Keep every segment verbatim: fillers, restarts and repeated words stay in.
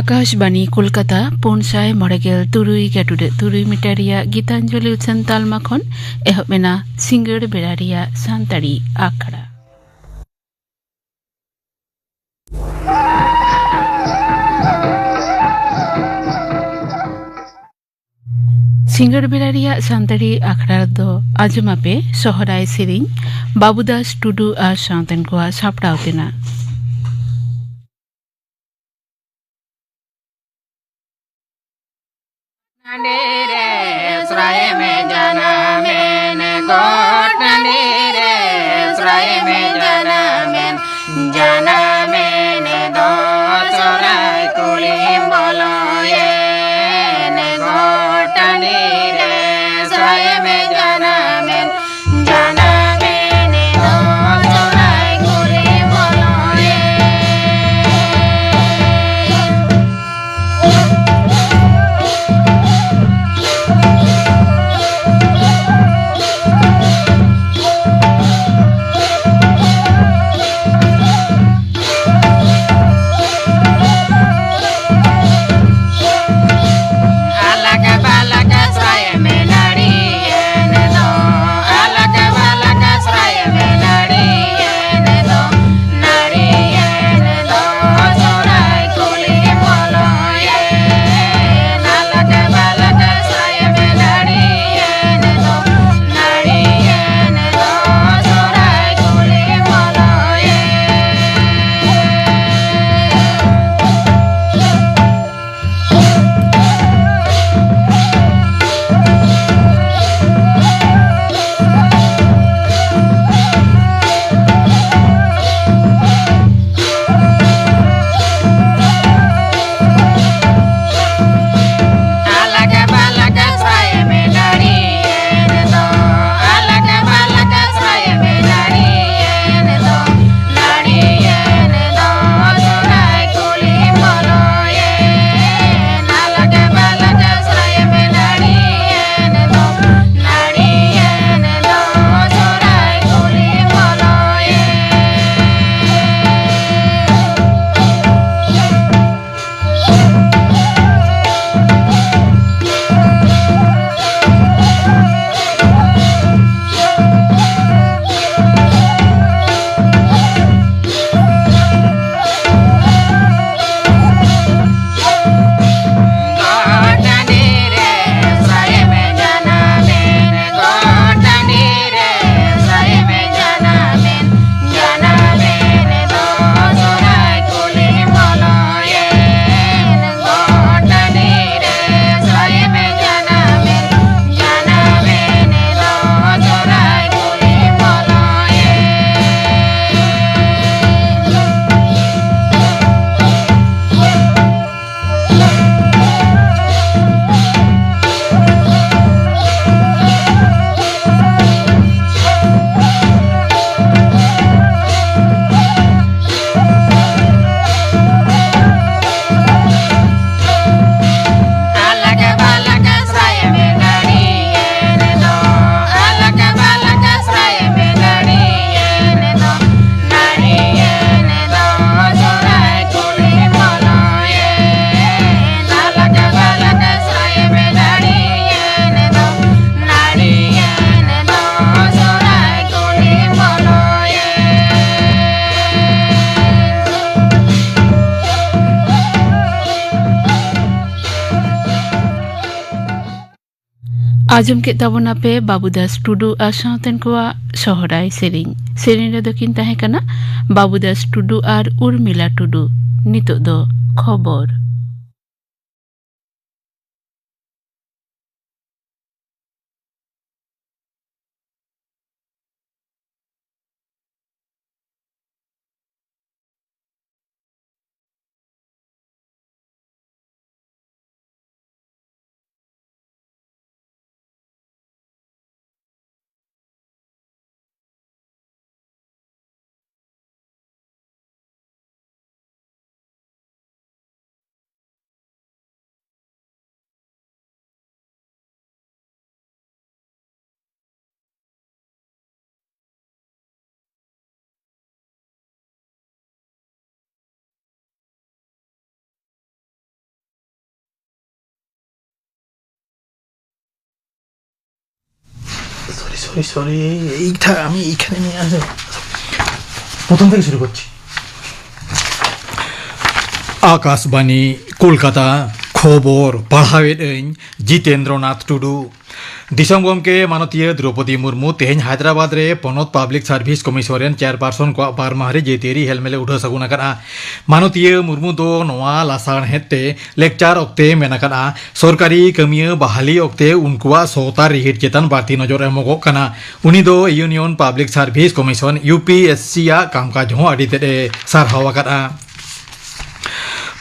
ᱟᱠᱟᱥᱵᱟᱱᱤ ᱠᱳᱞᱠᱟᱛᱟ, ᱯᱩᱱ ᱥᱟᱭ ᱢᱚᱬᱮ ᱜᱮᱞ ᱛᱩᱨᱩᱭ ᱜᱮᱴᱩᱰᱟᱹᱜ ᱛᱩᱨᱩᱭ ᱢᱤᱴᱟᱨ ᱨᱮᱭᱟᱜ ᱜᱤᱛᱟᱧᱡᱚᱞᱤ ᱩᱪᱷᱟᱹᱱ ᱛᱟᱞᱢᱟ ᱠᱷᱚᱱ ᱮᱦᱚᱵ ᱮᱱᱟ ᱥᱤᱸᱜᱟᱹᱲ ᱵᱮᱲᱟ ᱨᱮᱭᱟᱜ ᱥᱟᱱᱛᱟᱲᱤ ᱟᱠᱷᱲᱟ᱾ ᱥᱤᱸᱜᱟᱹᱲ ᱵᱮᱲᱟ ᱨᱮᱭᱟᱜ ᱥᱟᱱᱛᱟᱲᱤ ᱟᱠᱷᱲᱟ ᱨᱮᱫᱚ ᱟᱸᱡᱚᱢᱟᱯᱮ ᱥᱚᱦᱨᱟᱭ ᱥᱮᱨᱮᱧ, ᱵᱟᱵᱩᱫᱟᱥ ᱴᱩᱰᱩ ᱟᱨ ᱥᱟᱶᱛᱮᱱ ᱠᱚᱣᱟᱜ ᱥᱟᱯᱲᱟᱣ ᱛᱮᱱᱟᱜ᱾ ᱴᱟᱺᱰᱤ ᱨᱮ ᱥᱚᱨᱦᱟᱭ ᱢᱮ ᱡᱟᱱᱟᱢᱮᱱ, ᱜᱚᱴ ᱴᱟᱺᱰᱤ ᱨᱮ ᱥᱚᱨᱦᱟᱭ ᱢᱮ ᱡᱟᱱᱟᱢᱮᱱ, ᱡᱟᱱᱟᱢᱮᱱ ᱫᱚ ᱥᱚᱨᱦᱟᱭ ᱠᱩᱞᱦᱤᱢ ᱵᱚᱞᱚᱭᱮᱱ, ᱜᱚᱴ ᱴᱟᱺᱰᱤ ᱨᱮ ᱥᱚᱨᱦᱟᱭ ᱢᱮ ᱡᱟᱱᱟᱢᱮᱱ, ᱡᱟᱱᱟᱢᱮᱱ ᱫᱚ ᱥᱚᱨᱦᱟᱭ ᱠᱩᱞᱦᱤᱢ ᱵᱚᱞᱚᱭᱮᱱ᱾ ᱟᱸᱡᱚᱢ ᱠᱮᱫ ᱛᱟᱵᱚᱱᱟᱯᱮ ᱵᱟᱹᱵᱩᱫᱟᱥ ᱴᱩᱰᱩ ᱟᱨ ᱥᱟᱶᱛᱮᱱ ᱠᱚᱣᱟᱜ ᱥᱚᱦᱨᱟᱭ ᱥᱮᱨᱮᱧ᱾ ᱥᱮᱨᱮᱧ ᱨᱮᱫᱚ ᱠᱤᱱ ᱛᱟᱦᱮᱸ ᱠᱟᱱᱟ ᱵᱟᱹᱵᱩᱫᱟᱥ ᱴᱩᱰᱩ ᱟᱨ ᱩᱨᱢᱤᱞᱟ ᱴᱩᱰᱩ᱾ ᱱᱤᱛᱚᱜ ᱫᱚ ᱠᱷᱚᱵᱚᱨ᱾ Sorry, sorry, sorry. এইটা আমি এইখানে নিয়ে আসবো। প্রথম থেকে শুরু করছি। ᱟᱠᱟᱥᱵᱟᱱᱤ, ᱠᱳᱞᱠᱟᱛᱟ᱾ ᱠᱷᱚᱵᱚᱨ ᱯᱟᱲᱦᱟᱣᱮᱫ ᱟᱹᱧ ᱡᱤᱛᱮᱱᱫᱨᱚᱱᱟᱛᱷ ᱴᱩᱰᱩ᱾ ᱫᱤᱥᱚᱢ ᱜᱚᱢᱠᱮ ᱢᱟᱱᱚᱛᱤᱭᱟᱹ ᱫᱨᱚᱣᱯᱚᱫᱤ ᱢᱩᱨᱢᱩ ᱛᱮᱦᱮᱧ ᱦᱟᱭᱫᱨᱟᱵᱟᱫᱽ ᱨᱮ ᱯᱚᱱᱚᱛ ᱯᱟᱵᱽᱞᱤᱠ ᱥᱟᱨᱵᱷᱤᱥ ᱠᱚᱢᱤᱥᱚᱱ ᱨᱮᱱ ᱪᱮᱭᱟᱨᱯᱟᱨᱥᱚᱱ ᱠᱚᱣᱟᱜ ᱵᱟᱨ ᱢᱟᱦᱟ ᱨᱮ ᱡᱟᱹᱛᱤᱭᱟᱹᱨᱤ ᱦᱮᱞᱢᱮᱞ ᱮ ᱩᱰᱷᱟᱹᱣ ᱥᱟᱹᱜᱩᱱ ᱟᱠᱟᱫᱼᱟ᱾ ᱢᱟᱱᱚᱛᱤᱭᱟᱹ ᱢᱩᱨᱢᱩ ᱫᱚ ᱱᱚᱣᱟ ᱞᱟᱥᱟᱬᱦᱮᱫ ᱛᱮ ᱞᱮᱠᱪᱟᱨ ᱚᱠᱛᱮ ᱢᱮᱱ ᱟᱠᱟᱫᱼᱟ, ᱥᱚᱨᱠᱟᱨᱤ ᱠᱟᱹᱢᱤᱭᱟᱹ ᱵᱟᱦᱟᱞᱤ ᱚᱠᱛᱮ ᱩᱱᱠᱩᱣᱟᱜ ᱥᱚᱛ ᱟᱨ ᱨᱤᱦᱤᱴ ᱪᱮᱛᱟᱱ ᱵᱟᱹᱲᱛᱤ ᱱᱚᱡᱚᱨ ᱮᱢᱚᱜᱚᱜ ᱠᱟᱱᱟ᱾ ᱩᱱᱤ ᱫᱚ union public service commission, U P S C, ᱟᱜ ᱠᱟᱢᱠᱟᱡᱽ ᱦᱚᱸ ᱟᱹᱰᱤ ᱛᱮᱫ ᱮ ᱥᱟᱨᱦᱟᱣ ᱟᱠᱟᱫᱼᱟ᱾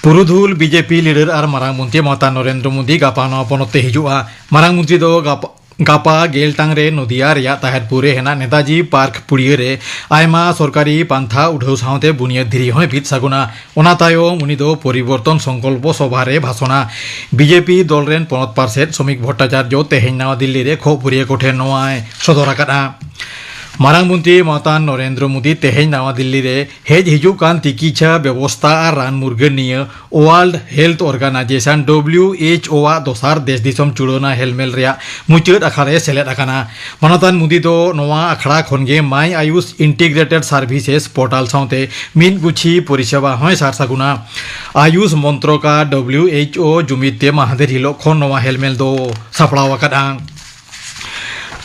ᱯᱩᱨᱩᱫᱷᱩᱞ ᱵᱤ ᱡᱮ ᱯᱤ ᱞᱤᱰᱟᱨ ᱟᱨ ᱢᱟᱨᱟᱝ ᱢᱚᱱᱛᱨᱤ ᱢᱟᱛᱟ ᱱᱚᱨᱮᱱᱫᱨᱚ ᱢᱳᱫᱤ ᱜᱟᱯᱟ ᱱᱚᱣᱟ ᱯᱚᱱᱚᱛ ᱛᱮ ᱦᱤᱡᱩᱜᱼᱟ᱾ ᱢᱟᱨᱟᱝ ᱢᱚᱱᱛᱨᱤ ᱫᱚ ᱜᱟᱯᱟ, ᱜᱟᱯᱟ ᱜᱮᱞ ᱴᱟᱝ ᱨᱮ ᱱᱚᱫᱤᱭᱟ ᱨᱮᱭᱟᱜ ᱛᱟᱦᱮᱨᱯᱩᱨ ᱨᱮ ᱦᱮᱱᱟᱜ ᱱᱮᱛᱟᱡᱤ ᱯᱟᱨᱠ ᱯᱩᱲᱤᱭᱟᱹ ᱨᱮ ᱟᱭᱢᱟ ᱥᱚᱨᱠᱟᱨᱤ ᱯᱟᱱᱛᱷᱟ ᱩᱰᱷᱟᱹᱣ ᱥᱟᱶᱛᱮ ᱵᱩᱱᱤᱭᱟᱹᱫ ᱫᱷᱤᱨᱤ ᱦᱚᱸᱭ ᱵᱤᱫ ᱥᱟᱹᱜᱩᱱᱟ᱾ ᱚᱱᱟ ᱛᱟᱭᱚᱢ ᱩᱱᱤ ᱫᱚ ᱯᱚᱨᱤᱵᱚᱨᱛᱚᱱ ᱥᱚᱝᱠᱚᱞᱯᱚ ᱥᱚᱵᱷᱟ ᱨᱮ ᱵᱷᱟᱥᱚᱱᱟ᱾ ᱵᱤ ᱡᱮ ᱯᱤ ᱫᱚᱞ ᱨᱮᱱ ᱯᱚᱱᱚᱛ ᱯᱟᱨᱥᱮᱛ ᱥᱚᱢᱤᱠ ᱵᱷᱚᱴᱴᱟᱪᱟᱨᱡᱚ ᱛᱮᱦᱮᱧ ᱱᱟᱣᱟ ᱫᱤᱞᱞᱤ ᱨᱮ ᱠᱷᱚᱜ ᱯᱩᱨᱤᱭᱟᱹ ᱠᱚᱴᱷᱮᱱ ᱱᱚᱣᱟᱭ ᱥᱚᱫᱚᱨ ᱟᱠᱟᱫᱼᱟ᱾ ᱢᱟᱨᱟᱝ ᱢᱚᱱᱛᱨᱤ ᱢᱟᱛᱟᱱ ᱱᱚᱨᱮᱱᱫᱨᱚ ᱢᱳᱫᱤ ᱛᱮᱦᱮᱧ ᱱᱟᱣᱟ ᱫᱤᱞᱞᱤ ᱨᱮ ᱦᱮᱡ ᱦᱤᱡᱩᱜ ᱠᱟᱱ ᱛᱤᱠᱤᱪᱷᱟ ᱵᱮᱵᱚᱥᱛᱟ ᱟᱨ ᱨᱟᱱ ᱢᱩᱨᱜᱟᱹᱱ ᱱᱤᱭᱟᱹ World Health Organization, W H O ᱟᱜ ᱫᱚᱥᱟᱨ ᱫᱮᱥ ᱫᱤᱥᱚᱢ ᱪᱩᱲᱟᱹᱣᱱᱟ ᱦᱮᱞᱢᱮᱞ ᱨᱮᱭᱟᱜ ᱢᱩᱪᱟᱹᱫ ᱟᱠᱷᱲᱟ ᱨᱮ ᱥᱮᱞᱮᱫ ᱟᱠᱟᱱᱟ᱾ ᱢᱟᱱᱚᱛᱟᱱ ᱢᱳᱫᱤ ᱫᱚ ᱱᱚᱣᱟ ᱟᱠᱷᱲᱟ ᱠᱷᱚᱱ ᱜᱮ My Ayush Integrated Services Portal ᱥᱟᱶᱛᱮ ᱢᱤᱫ ᱜᱩᱪᱷᱤ ᱯᱚᱨᱤᱥᱮᱵᱟ ᱦᱚᱸᱭ ᱥᱟᱨ ᱥᱟᱹᱜᱩᱱᱟ᱾ ᱟᱭᱩᱥ ᱢᱚᱱᱛᱨᱚᱠ ᱟᱨ W H O ᱡᱩᱢᱤᱫ ᱛᱮ ᱢᱟᱦᱫᱮᱨ ᱦᱤᱞᱳᱜ ᱠᱷᱚᱱ ᱱᱚᱣᱟ ᱦᱮᱞᱢᱮᱞ ᱫᱚ ᱥᱟᱯᱲᱟᱣ ᱟᱠᱟᱫᱼᱟ᱾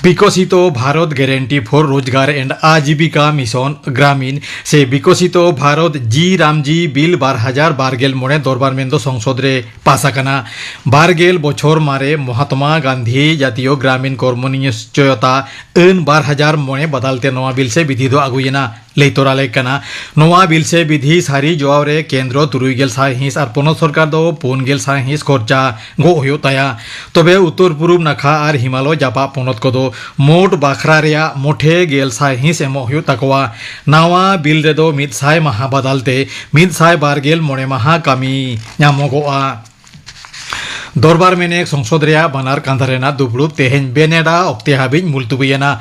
ᱵᱤᱠᱚᱥᱤᱛᱚ ᱵᱷᱟᱨᱚᱛ ᱜᱮᱨᱮᱱᱴᱤ ᱯᱷᱚᱨ ᱨᱳᱡᱽᱜᱟᱨ ᱮᱱᱰ ᱟᱡᱤᱵᱤᱠᱟ ᱢᱤᱥᱚᱱ ᱜᱨᱟᱢᱤᱱ ᱥᱮ ᱵᱤᱠᱚᱥᱤᱛᱚ ᱵᱷᱟᱨᱚᱛ ᱡᱤ ᱨᱟᱢᱡᱤ ᱵᱤᱞ ᱵᱟᱨ ᱦᱟᱡᱟᱨ ᱵᱟᱨ ᱜᱮᱞ ᱢᱚᱬᱮ ᱫᱚᱨᱵᱟᱨ ᱢᱮᱱᱫᱚ ᱥᱚᱝᱥᱚᱫ ᱨᱮ ᱯᱟᱥ ᱟᱠᱟᱱᱟ᱾ ᱵᱟᱨ ᱜᱮᱞ ᱵᱚᱪᱷᱚᱨ ᱢᱟᱨᱮ ᱢᱚᱦᱟᱛᱢᱟ ᱜᱟᱱᱫᱷᱤ ᱡᱟᱛᱤᱭᱚ ᱜᱨᱟᱢᱤᱱ ᱠᱚᱨᱢᱚ ᱱᱤᱥᱪᱚᱭᱚᱛᱟ ᱟᱹᱱ ᱵᱟᱨ ᱦᱟᱡᱟᱨ ᱢᱚᱬᱮ ᱵᱟᱫᱟᱞ ᱛᱮ ᱱᱚᱣᱟ ᱵᱤᱞ ᱥᱮ ᱵᱤᱫᱷᱤ ᱫᱚ ᱟᱹᱜᱩᱭᱮᱱᱟ᱾ ᱞᱟᱹᱭ ᱛᱚᱨᱟ ᱞᱮᱠ ᱠᱟᱱᱟ᱾ ᱱᱚᱣᱟ ᱵᱤᱞ ᱥᱮ ᱵᱤᱫᱷᱤ ᱥᱟᱹᱨᱤ ᱡᱚᱣᱟᱣ ᱨᱮ ᱠᱮᱱᱫᱨᱚ ᱛᱩᱨᱩᱭ ᱜᱮᱞ ᱥᱟᱭᱦᱤᱸᱥ ᱟᱨ ᱯᱚᱱᱚᱛ ᱥᱚᱨᱠᱟᱨ ᱫᱚ ᱯᱩᱱ ᱜᱮᱞ ᱥᱟᱭᱦᱤᱸᱥ ᱠᱷᱚᱨᱪᱟ ᱜᱚᱜ ᱦᱩᱭᱩᱜ ᱛᱟᱭᱟ᱾ ᱛᱚᱵᱮ ᱩᱛᱛᱚᱨ ᱯᱩᱨᱩᱵ ᱱᱟᱠᱷᱟ ᱟᱨ ᱦᱤᱢᱟᱞᱚᱭ ᱡᱟᱯᱟᱜ ᱯᱚᱱᱚᱛ ᱠᱚᱫᱚ ᱢᱳᱴ ᱵᱟᱠᱷᱨᱟ ᱨᱮᱭᱟᱜ ᱢᱚᱴᱷᱮ ᱜᱮᱞ ᱥᱟᱭᱦᱤᱸᱥ ᱮᱢᱚᱜ ᱦᱩᱭᱩᱜ ᱛᱟᱠᱚᱣᱟ᱾ ᱱᱟᱣᱟ ᱵᱤᱞ ᱨᱮᱫᱚ ᱢᱤᱫ ᱥᱟᱭ ᱢᱟᱦᱟ ᱵᱟᱫᱟᱞ ᱛᱮ ᱢᱤᱫ ᱥᱟᱭ ᱵᱟᱨ ᱜᱮᱞ ᱢᱚᱬᱮ ᱢᱟᱦᱟ ᱠᱟᱹᱢᱤ ᱧᱟᱢᱚᱜᱚᱜᱼᱟ᱾ ᱫᱚᱨᱵᱟᱨ ᱢᱮᱱᱮᱠ ᱥᱚᱝᱥᱚᱫ ᱨᱮᱭᱟᱜ ᱵᱟᱱᱟᱨ ᱠᱟᱸᱫᱷᱟ ᱨᱮᱱᱟᱜ ᱫᱩᱯᱲᱩᱵ ᱛᱮᱦᱮᱧ ᱵᱮᱱᱮᱰᱟ ᱚᱠᱛᱮ ᱦᱟᱹᱵᱤᱡ ᱢᱩᱞᱛᱩᱵᱤᱭᱮᱱᱟ᱾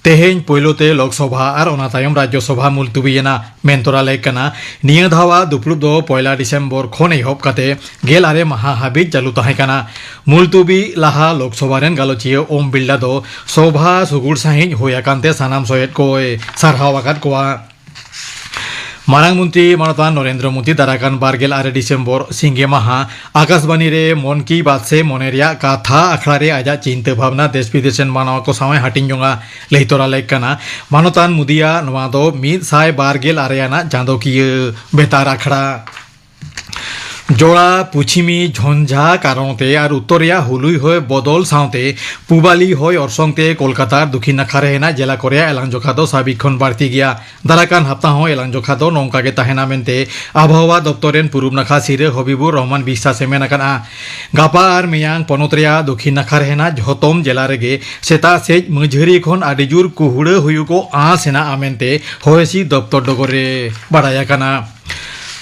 ᱛᱮᱦᱮᱧ ᱯᱳᱭᱞᱳ ᱛᱮ ᱞᱳᱠᱥᱚᱵᱷᱟ ᱟᱨ ᱚᱱᱟ ᱛᱟᱭᱚᱢ ᱨᱟᱡᱽᱡᱚᱥᱚᱵᱷᱟ ᱢᱩᱞᱛᱩᱵᱤᱭᱮᱱᱟ ᱢᱮᱱ ᱛᱚᱨᱟ ᱞᱮᱠ ᱠᱟᱱᱟ᱾ ᱱᱤᱭᱟᱹ ᱫᱷᱟᱣᱟᱜ ᱫᱩᱯᱲᱩᱵ ᱫᱚ ᱯᱚᱭᱞᱟ ᱰᱤᱥᱮᱢᱵᱚᱨ ᱠᱷᱚᱱ ᱮᱦᱚᱵ ᱠᱟᱛᱮ ᱜᱮᱞ ᱟᱨᱮ ᱢᱟᱦᱟ ᱦᱟᱹᱵᱤᱡ ᱪᱟᱹᱞᱩ ᱛᱟᱦᱮᱸ ᱠᱟᱱᱟ᱾ ᱢᱩᱞᱛᱩᱵᱤ ᱞᱟᱦᱟ ᱞᱳᱠᱥᱚᱵᱷᱟ ᱨᱮᱱ ᱜᱟᱞᱚᱪᱤᱭᱟᱹ ᱳᱢ ᱵᱤᱨᱞᱟ ᱫᱚ ᱥᱚᱵᱷᱟ ᱥᱩᱜᱩᱲ ᱥᱟᱹᱦᱤᱡ ᱦᱩᱭ ᱟᱠᱟᱱ ᱛᱮ ᱥᱟᱱᱟᱢ ᱥᱚᱦᱮᱫ ᱠᱚᱭ ᱥᱟᱨᱦᱟᱣ ᱟᱠᱟᱫ ᱠᱚᱣᱟ᱾ ᱢᱟᱨᱟᱝ ᱢᱚᱱᱛᱨᱤ ᱢᱟᱱᱚᱛᱟᱱ ᱱᱚᱨᱮᱱᱫᱨᱚ ᱢᱳᱫᱤ ᱫᱟᱨᱟᱭ ᱠᱟᱱ ᱵᱟᱨ ᱜᱮᱞ ᱟᱨᱮ ᱰᱤᱥᱮᱢᱵᱚᱨ ᱥᱤᱸᱜᱮ ᱢᱟᱦᱟ ᱟᱠᱟᱥᱵᱟᱱᱤ ᱨᱮ ᱢᱚᱱ ᱠᱤ ᱵᱟᱛ ᱥᱮ ᱢᱚᱱᱮ ᱨᱮᱭᱟᱜ ᱠᱟᱛᱷᱟ ᱟᱠᱷᱲᱟ ᱨᱮ ᱟᱡᱟᱜ ᱪᱤᱱᱛᱟᱹ ᱵᱷᱟᱵᱽᱱᱟ ᱫᱮᱥ ᱵᱤᱫᱮᱥ ᱨᱮᱱ ᱢᱟᱱᱣᱟ ᱠᱚ ᱥᱟᱶ ᱮ ᱦᱟᱹᱴᱤᱧ ᱡᱚᱝᱟ᱾ ᱞᱟᱹᱭ ᱛᱚᱨᱟ ᱞᱮᱠ ᱠᱟᱱᱟ, ᱢᱟᱱᱚᱛᱟᱱ ᱢᱳᱫᱤᱭᱟᱜ ᱱᱚᱣᱟ ᱫᱚ ᱢᱤᱫ ᱥᱟᱭ ᱵᱟᱨ ᱜᱮᱞ ᱟᱨᱮ ᱟᱱᱟᱜ ᱪᱟᱸᱫᱚᱠᱤᱭᱟᱹ ᱵᱮᱛᱟᱨ ᱟᱠᱷᱲᱟ᱾ ᱡᱚᱲᱟ ᱯᱚᱪᱷᱤᱢᱤ ᱡᱷᱚᱧᱡᱷᱟ ᱠᱟᱨᱚᱱ ᱛᱮ ᱟᱨ ᱩᱛᱛᱚᱨ ᱨᱮᱭᱟᱜ ᱦᱩᱞᱩᱭ ᱦᱚᱭ ᱵᱚᱫᱚᱞ ᱥᱟᱶᱛᱮ ᱯᱩᱵᱟᱞᱤ ᱦᱚᱭ ᱚᱨᱥᱚᱝ ᱛᱮ ᱠᱳᱞᱠᱟᱛᱟ ᱟᱨ ᱫᱚᱠᱷᱤᱱ ᱱᱟᱠᱷᱟ ᱨᱮ ᱦᱮᱱᱟᱜ ᱡᱮᱞᱟ ᱠᱚ ᱨᱮᱭᱟᱜ ᱮᱞᱟᱝ ᱡᱚᱠᱷᱟ ᱫᱚ ᱥᱟᱹᱵᱤᱠ ᱠᱷᱚᱱ ᱵᱟᱹᱲᱛᱤ ᱜᱮᱭᱟ᱾ ᱫᱟᱨᱟᱭ ᱠᱟᱱ ᱦᱟᱯᱛᱟ ᱦᱚᱸ ᱮᱞᱟᱝ ᱡᱚᱠᱷᱟ ᱫᱚ ᱱᱚᱝᱠᱟ ᱜᱮ ᱛᱟᱦᱮᱱᱟ ᱢᱮᱱᱛᱮ ᱟᱵᱚᱦᱟᱣᱟ ᱫᱚᱯᱛᱚᱨ ᱨᱮᱱ ᱯᱩᱨᱩᱵ ᱱᱟᱠᱷᱟ ᱥᱤᱨᱟᱹ ᱦᱚᱵᱤᱵᱩᱨ ᱨᱚᱦᱢᱟᱱ ᱵᱤᱥᱥᱟᱥ ᱮ ᱢᱮᱱ ᱟᱠᱟᱫᱼᱟ᱾ ᱜᱟᱯᱟ ᱟᱨ ᱢᱮᱭᱟᱝ ᱯᱚᱱᱚᱛ ᱨᱮᱭᱟᱜ ᱫᱚᱠᱷᱤᱱ ᱱᱟᱠᱷᱟ ᱨᱮ ᱦᱮᱱᱟᱜ ᱡᱷᱚᱛᱚᱢ ᱡᱮᱞᱟ ᱨᱮᱜᱮ ᱥᱮᱛᱟᱜ ᱥᱮᱡ ᱢᱟᱹᱡᱷᱟᱹᱨᱤ ᱠᱷᱚᱱ ᱟᱹᱰᱤ ᱡᱳᱨ ᱠᱩᱦᱩᱲᱟᱹ ᱦᱩᱭᱩᱜᱚᱜ ᱟᱸᱥ ᱦᱮᱱᱟᱜᱼᱟ ᱢᱮᱱᱛᱮ ᱦᱚᱭ ᱦᱤᱸᱥᱤᱫ ᱫᱚᱯᱛᱚᱨ ᱰᱚᱜᱚᱨ ᱨᱮ ᱵᱟᱰᱟᱭ ᱟᱠᱟᱱᱟ᱾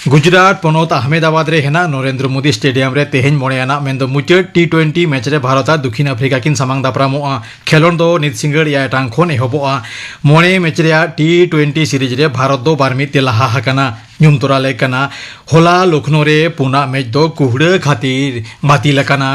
ᱜᱩᱡᱽᱨᱟᱴ ᱯᱚᱱᱚᱛ ᱟᱦᱢᱮᱫᱟᱵᱟᱫᱽ ᱨᱮ ᱦᱮᱱᱟᱜ ᱱᱚᱨᱮᱱᱫᱨᱚ ᱢᱳᱫᱤ ᱥᱴᱮᱰᱤᱭᱟᱢ ᱨᱮ ᱛᱮᱦᱮᱧ ᱢᱚᱬᱮ ᱟᱱᱟᱜ ᱢᱮᱱᱫᱚ ᱢᱩᱪᱟᱹᱫ ᱴᱤ ᱴᱩᱭᱮᱱᱴᱤ ᱢᱮᱪ ᱨᱮ ᱵᱷᱟᱨᱚᱛ ᱟᱨ ᱫᱚᱠᱷᱤᱱ ᱟᱯᱷᱨᱤᱠᱟ ᱠᱤᱱ ᱥᱟᱢᱟᱝ ᱫᱟᱯᱨᱟᱢᱚᱜᱼᱟ᱾ ᱠᱷᱮᱞᱳᱸᱰ ᱫᱚ ᱱᱤᱛ ᱥᱤᱸᱜᱟᱹᱲ ᱮᱭᱟᱭ ᱴᱟᱲᱟᱝ ᱠᱷᱚᱱ ᱮᱦᱚᱵᱚᱜᱼᱟ᱾ ᱢᱚᱬᱮ ᱢᱮᱪ ᱨᱮᱭᱟᱜ ᱴᱤ ᱴᱩᱭᱮᱱᱴᱤ ᱥᱤᱨᱤᱡᱽ ᱨᱮ ᱵᱷᱟᱨᱚᱛ ᱫᱚ ᱵᱟᱨ ᱢᱤᱫ ᱛᱮ ᱞᱟᱦᱟ ᱟᱠᱟᱱᱟ᱾ ᱧᱩᱢ ᱛᱚᱨᱟ ᱞᱮᱠ ᱠᱟᱱᱟ, ᱦᱚᱞᱟ ᱞᱚᱠᱷᱱᱳ ᱨᱮ ᱯᱩᱱᱟᱜ ᱢᱮᱪ ᱫᱚ ᱠᱩᱦᱲᱟᱹ ᱠᱷᱟᱹᱛᱤᱨ ᱵᱟᱹᱛᱤᱞ ᱟᱠᱟᱱᱟ᱾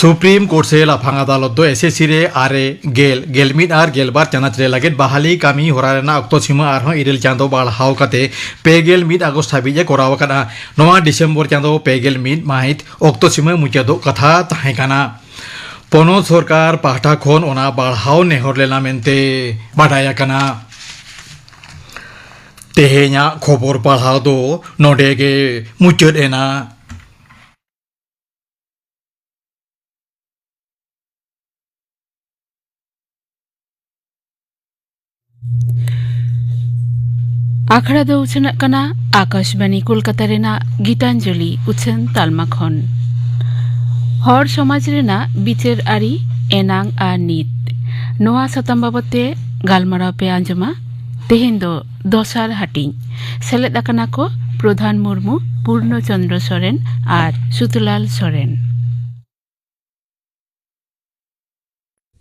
ᱥᱩᱯᱨᱤᱢ ᱠᱳᱨᱴ ᱥᱮ ᱞᱟᱯᱷᱟᱝ ᱟᱫᱟᱞᱚᱛ ᱫᱚ ᱮᱥ ᱮᱥ ᱥᱤ ᱨᱮ ᱟᱨᱮ, ᱜᱮᱞ, ᱜᱮᱞ ᱢᱤᱫ ᱟᱨ ᱜᱮᱞ ᱵᱟᱨ ᱪᱟᱱᱟᱪ ᱨᱮ ᱞᱟᱹᱜᱤᱫ ᱵᱟᱦᱟᱞᱤ ᱠᱟᱹᱢᱤ ᱦᱚᱨᱟ ᱨᱮᱱᱟᱜ ᱚᱠᱛᱚ ᱥᱤᱢᱟᱹ ᱟᱨᱦᱚᱸ ᱤᱨᱟᱹᱞ ᱪᱟᱸᱫᱚ ᱵᱟᱲᱦᱟᱣ ᱠᱟᱛᱮ ᱯᱮ ᱜᱮᱞ ᱢᱤᱫ ᱟᱜᱚᱥᱴ ᱦᱟᱹᱵᱤᱡ ᱮ ᱠᱚᱨᱟᱣ ᱟᱠᱟᱫᱼᱟ᱾ ᱱᱚᱣᱟ ᱰᱤᱥᱮᱢᱵᱚᱨ ᱪᱟᱸᱫᱚ ᱯᱮ ᱜᱮᱞ ᱢᱤᱫ ᱢᱟᱹᱦᱤᱛ ᱚᱠᱛᱚ ᱥᱤᱢᱟᱹ ᱢᱩᱪᱟᱹᱫᱚᱜ ᱠᱟᱛᱷᱟ ᱛᱟᱦᱮᱸ ᱠᱟᱱᱟ᱾ ᱯᱚᱱᱚᱛ ᱥᱚᱨᱠᱟᱨ ᱯᱟᱦᱴᱟ ᱠᱷᱚᱱ ᱚᱱᱟ ᱵᱟᱲᱦᱟᱣ ᱱᱮᱦᱚᱨ ᱞᱮᱱᱟ ᱢᱮᱱᱛᱮ ᱵᱟᱰᱟᱭ ᱟᱠᱟᱱᱟ᱾ ᱛᱮᱦᱮᱧᱟᱜ ᱠᱷᱚᱵᱚᱨ ᱯᱟᱲᱦᱟᱣ ᱫᱚ ᱱᱚᱰᱮ ᱜᱮ ᱢᱩᱪᱟᱹᱫ ᱮᱱᱟ᱾ ᱟᱠᱷᱲᱟ ᱫᱚ ᱩᱪᱷᱟᱹᱱᱚᱜ ᱠᱟᱱᱟ ᱟᱠᱟᱥᱵᱟᱬᱤ ᱠᱳᱞᱠᱟᱛᱟ ᱨᱮᱱᱟᱜ ᱜᱤᱛᱟᱧᱡᱚᱞᱤ ᱩᱪᱷᱟᱹᱱ ᱛᱟᱞᱢᱟ ᱠᱷᱚᱱ᱾ ᱦᱚᱲ ᱥᱚᱢᱟᱡᱽ ᱨᱮᱱᱟᱜ ᱵᱤᱪᱟᱹᱨ ᱟᱹᱨᱤ ᱮᱱᱟᱝ ᱟᱨ ᱱᱤᱛ, ᱱᱚᱣᱟ ᱥᱟᱛᱟᱢ ᱵᱟᱵᱚᱛ ᱛᱮ ᱜᱟᱞᱢᱟᱨᱟᱣ ᱯᱮ ᱟᱸᱡᱚᱢᱟ᱾ ᱛᱮᱦᱮᱧ ᱫᱚ ᱫᱚᱥᱟᱨ ᱦᱟᱹᱴᱤᱧ᱾ ᱥᱮᱞᱮᱫ ᱟᱠᱟᱱᱟ ᱠᱚ ᱯᱨᱚᱫᱷᱟᱱ ᱢᱩᱨᱢᱩ, ᱯᱩᱨᱱᱚ ᱪᱚᱸᱫᱽᱨᱚ ᱥᱚᱨᱮᱱ ᱟᱨ ᱥᱩᱛᱩᱞᱟᱞ ᱥᱚᱨᱮᱱ᱾